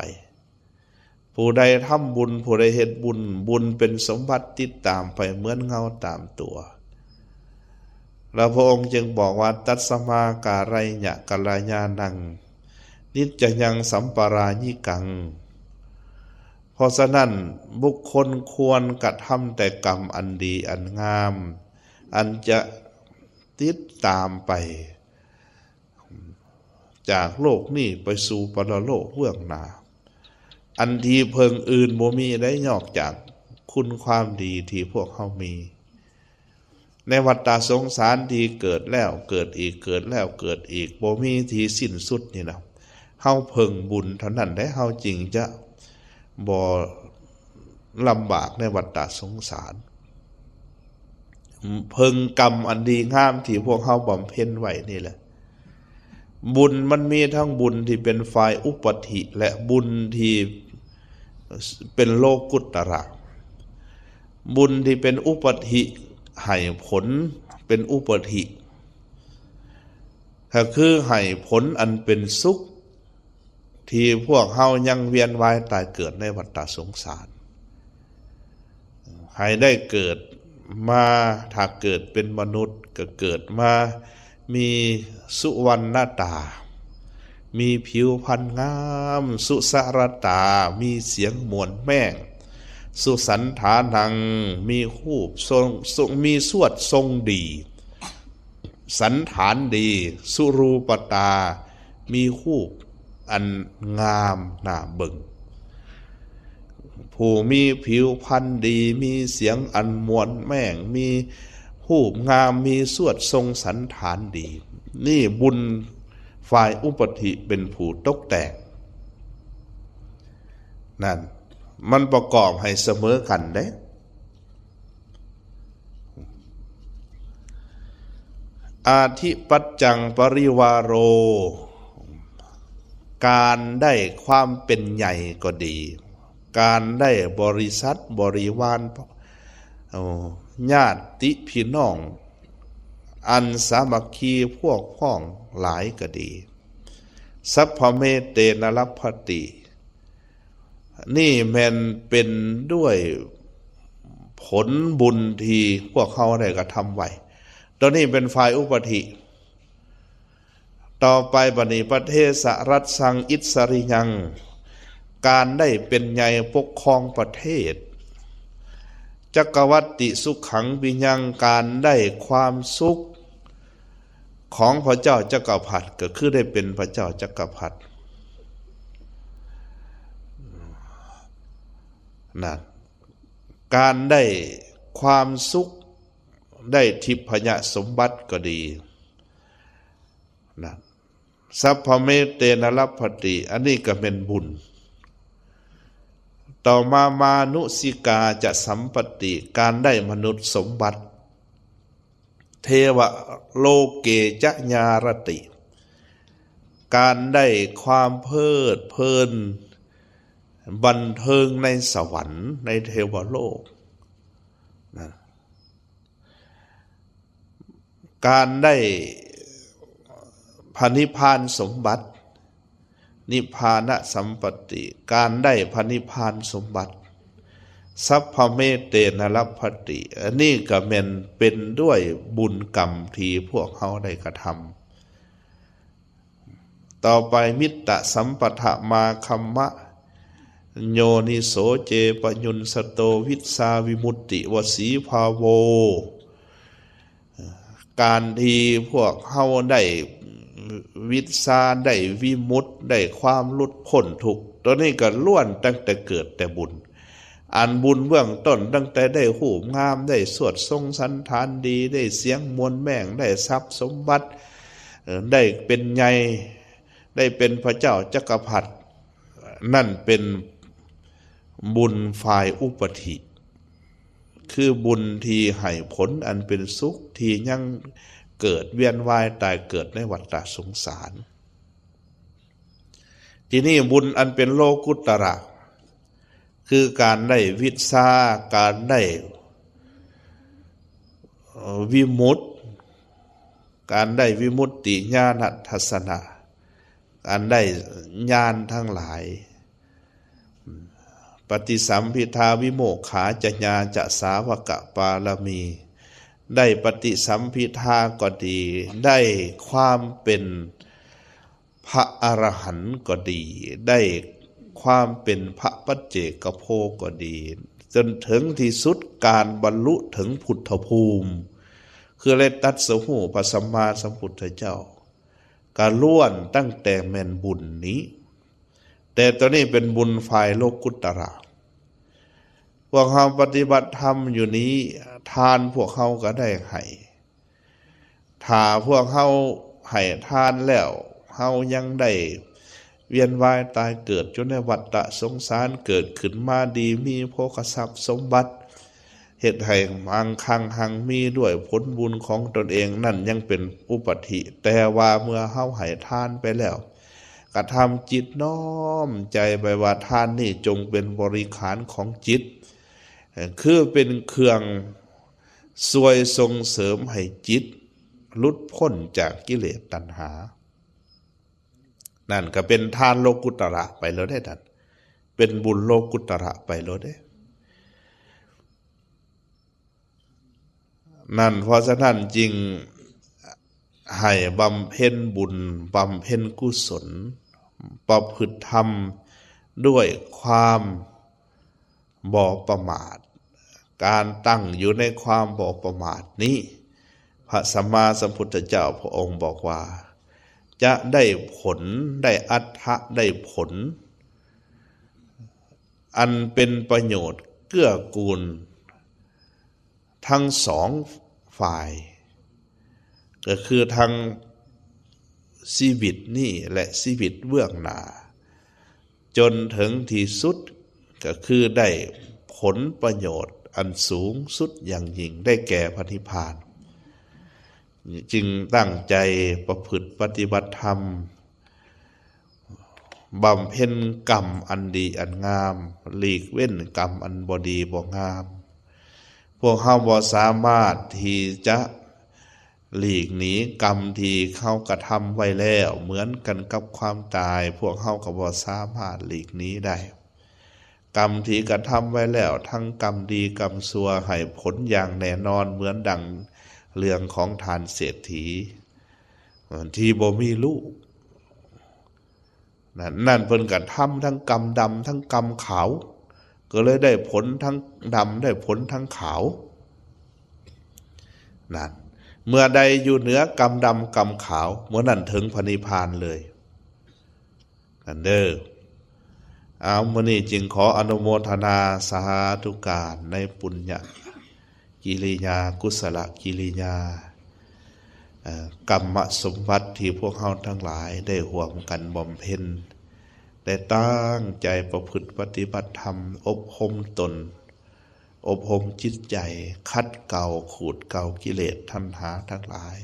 ຜູ້ໃດທຳບຸນ ຜູ້ໃດເຮັດບຸນ ບຸນເປັນສົມບັດຕິດຕາມໄປເໝືອນເງົາຕາມຕົວ. ແລ້ວພະອົງຈຶ່ງບອກວ່າ ຕັດສະມາກາໄລຍະກັນລະຍານັງ ນິດຈະຍັງສຳປະລາຍິກັງ. ເພາະສະນັ້ນ ບຸກຄົນຄວນກະທຳແຕ່ກຳອັນດີອັນງາມ ອັນຈະຕິດຕາມໄປ ຈາກໂລກນີ້ໄປສູ່ປະລະໂລກເບື້ອງໜ້າ. ອັນທີ່ເພິ່ງອື່ນບໍ່ມີໄດ້ ນອກຈາກຄຸນຄວາມດີທີ່ພວກເຮົາມີ ໃນວັດຕະສົງສານທີ່ເກີດແລ້ວເກີດອີກ ເກີດແລ້ວເກີດອີກ ບໍ່ມີທີ່ສິ້ນສຸດນີ້ນະ. ເຮົາເພິ່ງບຸນເທົ່ານັ້ນໄດ້ ເຮົາຈຶ່ງຈະບໍ່ລຳບາກໃນວັດຕະສົງສານ. ເພິ່ງກຳອັນດີງາມທີ່ພວກເຮົາບຳເພັນໄວ້ນີ້ແຫຼະ. ບຸນມັນມີທັງບຸນທີ່ເປັນຝ່າຍອຸປະທິ ແລະ ບຸນທີ່ເປັນໂລກຸດຕະລະ. ບຸນທີ່ເປັນອຸປະທິໃຫ້ຜົນເປັນອຸປະທິ ກໍຄືໃຫ້ຜົນອັນເປັນສຸກ ທີ່ພວກເຮົາຍັງວຽນວ່າຍຕາຍເກີດໃນວັດຕະສົງສານ. ໃຫ້ໄດ້ເກີດມາ ຖ້າເກີດເປັນມະນຸດກໍເກີດມາມີສຸວັນນະຕາ, ມີຜິວພັນງາມ ສຸສາຣະຕາ ມີສຽງມ່ວນແມ່ງ ສຸສັນຖານັງ ມີຮູບຊົງ ຊົງ ມີສວດຊົງດີ ສັນຖານດີ ສຸຣູປະຕາ ມີຮູບອັນງາມໜ້າເບິ່ງ. ຜູ້ມີຜິວພັນດີ ມີສຽງອັນມ່ວນແມ່ງ ມີຮູບງາມ ມີສວດຊົງສັນຖານດີ ນີ້ບຸນຝ່າຍອຸປະຕິເປັນຜູ້ຕົກແຕ່ງ. ນັ້ນ ມັນປະກອບໃຫ້ສະເໝີກັນເດ້. ອະທິປັດຈັງປະລິວາໂຣ ການໄດ້ຄວາມເປັນໃຫຍ່ກໍດີ ການໄດ້ບໍລິສັດບໍລິວານ ເອີ ຍາດຕິພີ່ນ້ອງອັນສາມັກຄີພວກພ້ອງຫຼາຍກໍດີ ສັບພະເມເຕນະລັບພະຕິ ນີ້ແມ່ນເປັນດ້ວຍຜົນບຸນທີ່ພວກເຮົາໄດ້ກະທຳໄວ້. ໂຕນີ້ເປັນຝ່າຍອຸປະຕິ. ຕໍ່ໄປບັດນີ້ ປະເທສະລັດຊັງອິດສະລິຍັງ ການໄດ້ເປັນໃຫຍ່ປົກຄອງປະເທດ ຈັກກະວັດຕິສຸຂັງປິຍັງ ການໄດ້ຄວາມສຸກ ຂອງພະເຈົ້າຈັກກະພັດ ກໍຄືໄດ້ເປັນພະເຈົ້າຈັກກະພັດ ນັ້ນ ການໄດ້ຄວາມສຸກ ໄດ້ທິບພະຍະສົມບັດກໍດີ ນັ້ນ ສັບພະເມເຕນະລັບພະຕິ ອັນນີ້ກໍແມ່ນບຸນ. ຕໍ່ມາ ມານຸສິກາຈະສຳປະຕິ ການໄດ້ມະນຸດສົມບັດ ເທວະໂລເກຈະຍາຣະຕິ ການໄດ້ຄວາມເພີດເພີນບັນເທີງໃນສະຫວັນ ໃນເທວະໂລກ ນະ ການໄດ້ພະນິບພານສົມບັດ ນິບພານະສຳປະຕິ ການໄດ້ພະນິບພານສົມບັດ ສັບພະເມເຕນະລັບພະຕິ ອັນນີ້ກໍແມ່ນເປັນດ້ວຍບຸນກຳທີ່ພວກເຮົາໄດ້ກະທຳ. ຕໍ່ໄປ ມິດຕະສຳປະທະມາຄັມມະ ໂຍນິໂສເຈປະຍຸນສະໂຕ ວິຊາວິມຸດຕິວະສີພາໂວ ການທີ່ພວກເຮົາໄດ້ວິຊາ ໄດ້ວິມຸດ ໄດ້ຄວາມຫຼຸດພົ້ນທຸກ ໂຕນີ້ກໍລ້ວນຕັ້ງແຕ່ເກີດແຕ່ບຸນ. ອັນບຸນເບື້ອງຕົ້ນ ຕັ້ງແຕ່ໄດ້ຮູບງາມ ໄດ້ສວດຊົງສັນຖານດີ ໄດ້ສຽງມ່ວນແມ່ງ ໄດ້ຊັບສົມບັດ ເອີ ໄດ້ເປັນໃຫຍ່ ໄດ້ເປັນພະເຈົ້າຈັກກະພັດ ນັ້ນເປັນບຸນຝ່າຍອຸປະຕິ ຄືບຸນທີ່ໃຫ້ຜົນອັນເປັນສຸກ ທີ່ຍັງເກີດວຽນວ່າຍຕາຍເກີດໃນວັດຕະສົງສານ. ທີນີ້ບຸນອັນເປັນໂລກຸດຕະລະ ຄືການໄດ້ວິຊາ ການໄດ້ ເອີ ວິມຸດ ການໄດ້ວິມຸດຕິຍານະທັດສະນະ ການໄດ້ຍານທັງຫຼາຍ ປະຕິສຳພິທາວິໂມກຂາຈະຍາຈະສາວະກະປາລະມີ ໄດ້ປະຕິສຳພິທາກໍດີ ໄດ້ຄວາມເປັນ ພະອະລະຫັນກໍດີ ໄດ້ຄວາມເປັນພະປັດເຈກະໂພກໍດີ ຈົນເຖິງທີ່ສຸດການບັນລຸເຖິງພຸດທະພູມ ຄືໄດ້ຕັດສະຮູ້ພະສຳມາສຳພຸດທະເຈົ້າ ກະລ້ວນຕັ້ງແຕ່ແມ່ນບຸນນີ້ ແຕ່ໂຕນີ້ເປັນບຸນຝ່າຍໂລກຸດຕະລະ. ພວກເຮົາປະຕິບັດທຳຢູ່ນີ້ ທານພວກເຮົາກໍໄດ້ໃຫ້ ຖ້າພວກເຮົາໃຫ້ທານແລ້ວ ເຮົາຍັງໄດ້ວຽນວ່າຍຕາຍເກີດຢູ່ໃນວັດຕະສົງສານ ເກີດຂຶ້ນມາດີມີໂພຄະຊັບສົມບັດ ເຮັດໃຫ້ມັ່ງຄັ່ງຮັ່ງມີດ້ວຍຜົນບຸນຂອງຕົນເອງ ນັ້ນຍັງເປັນອຸປະຕິ. ແຕ່ວ່າເມື່ອເຮົາໃຫ້ທານໄປແລ້ວ ກະທຳຈິດນ້ອມໃຈໄປວ່າທານນີ້ຈົ່ງເປັນບໍລິຂານຂອງຈິດ ຄືເປັນເຄື່ອງຊ່ວຍສົ່ງເສີມໃຫ້ຈິດຫຼຸດພົ້ນຈາກກິເລດຕັນຫາ. ນັ້ນກໍເປັນທານໂລກຸດຕະລະໄປແລ້ວເດ້ ນັ້ນເປັນບຸນໂລກຸດຕະລະໄປແລ້ວເດ້. ນັ້ນ ເພາະສະນັ້ນຈຶ່ງ ໃຫ້ບຳເພັນບຸນ, ບຳເພັນກຸສົນ, ປະພຶດທຳດ້ວຍຄວາມບໍ່ປະໝາດ. ການຕັ້ງຢູ່ໃນຄວາມບໍ່ປະໝາດນີ້, ພະສຳມາສຳພຸດທະເຈົ້າພະອົງບອກວ່າ ຈະໄດ້ຜົນ, ໄດ້ອັດຖະ, ໄດ້ຜົນ ອັນເປັນປະໂຫຍດເກື້ອກູນທັງສອງຝ່າຍ, ກໍຄືທັງຊີວິດນີ້ ແລະ ຊີວິດເບື້ອງໜ້າ, ຈົນເຖິງທີ່ສຸດ ກໍຄືໄດ້ຜົນປະໂຫຍດອັນສູງສຸດຢ່າງຍິ່ງ, ໄດ້ແກ່ພະນິບພານ. ຈຶ່ງຕັ້ງໃຈປະພຶດປະຕິບັດທຳ, ບຳເພັນກຳອັນດີອັນງາມ, ຫຼີກເວັ້ນກຳອັນບໍ່ດີບໍ່ງາມ. ພວກເຮົາບໍ່ສາມາດທີ່ຈະຫຼີກໜີກຳທີ່ເຮົາກະທຳໄວ້ແລ້ວ, ເໝືອນກັນກັບຄວາມຕາຍ, ພວກເຮົາກໍບໍ່ສາມາດຫຼີກໜີໄດ້. ກຳທີ່ກະທຳໄວ້ແລ້ວ, ທັງກຳດີກຳຊົ່ວ, ໃຫ້ຜົນຢ່າງແນ່ນອນ, ເໝືອນດັ່ງເລື່ອງຂອງທ່ານເສດຖີທີ່ບໍ່ມີລູກ. ນັ້ນ, ນັ້ນເພິ່ນກະທຳທັງກຳດຳທັງກຳຂາວ, ກໍເລີຍໄດ້ຜົນທັງດຳ, ໄດ້ຜົນທັງຂາວ. ນັ້ນ, ເມື່ອໃດຢູ່ເໜືອກຳດຳກຳຂາວ, ເມື່ອນັ້ນເຖິງພະນິບພານເລີຍ. ນັ້ນເດີ. ເອົາ, ມື້ນີ້ຈຶ່ງຂໍອະນຸໂມທະນາສາທຸການໃນປຸນຍະກິລິຍາ, ກຸສະລະກິລິຍາ, ເອີ, ກຳມະສົມບັດທີ່ພວກເຮົາທັງຫຼາຍໄດ້ຮ່ວມກັນບຳເພັນ, ໄດ້ຕັ້ງໃຈປະພຶດປະຕິບັດທຳ, ອົບຮົມຕົນ, ອົບຮົມຈິດໃຈ, ຂັດເກົາ, ຂູດເກົາກິເລດ, ຕັນຫາທັງຫຼາຍ.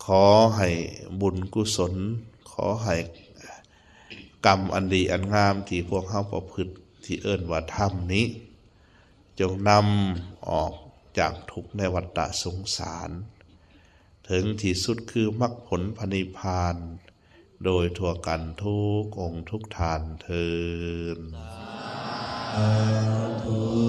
ຂໍໃຫ້ບຸນກຸສົນ, ຂໍໃຫ້ກຳອັນດີອັນງາມທີ່ພວກເຮົາປະພຶດ, ທີ່ເອີ້ນວ່າທຳນີ້, ຈົ່ງນຳອອກຈາກທຸກໃນວັດຕະສົງສານ, ເຖິງທີ່ສຸດຄືມັກຜົນພະນິບພານ, ໂດຍທົ່ວກັນທຸກອົງທຸກທ່ານເທີ້ນ. ສາທຸ.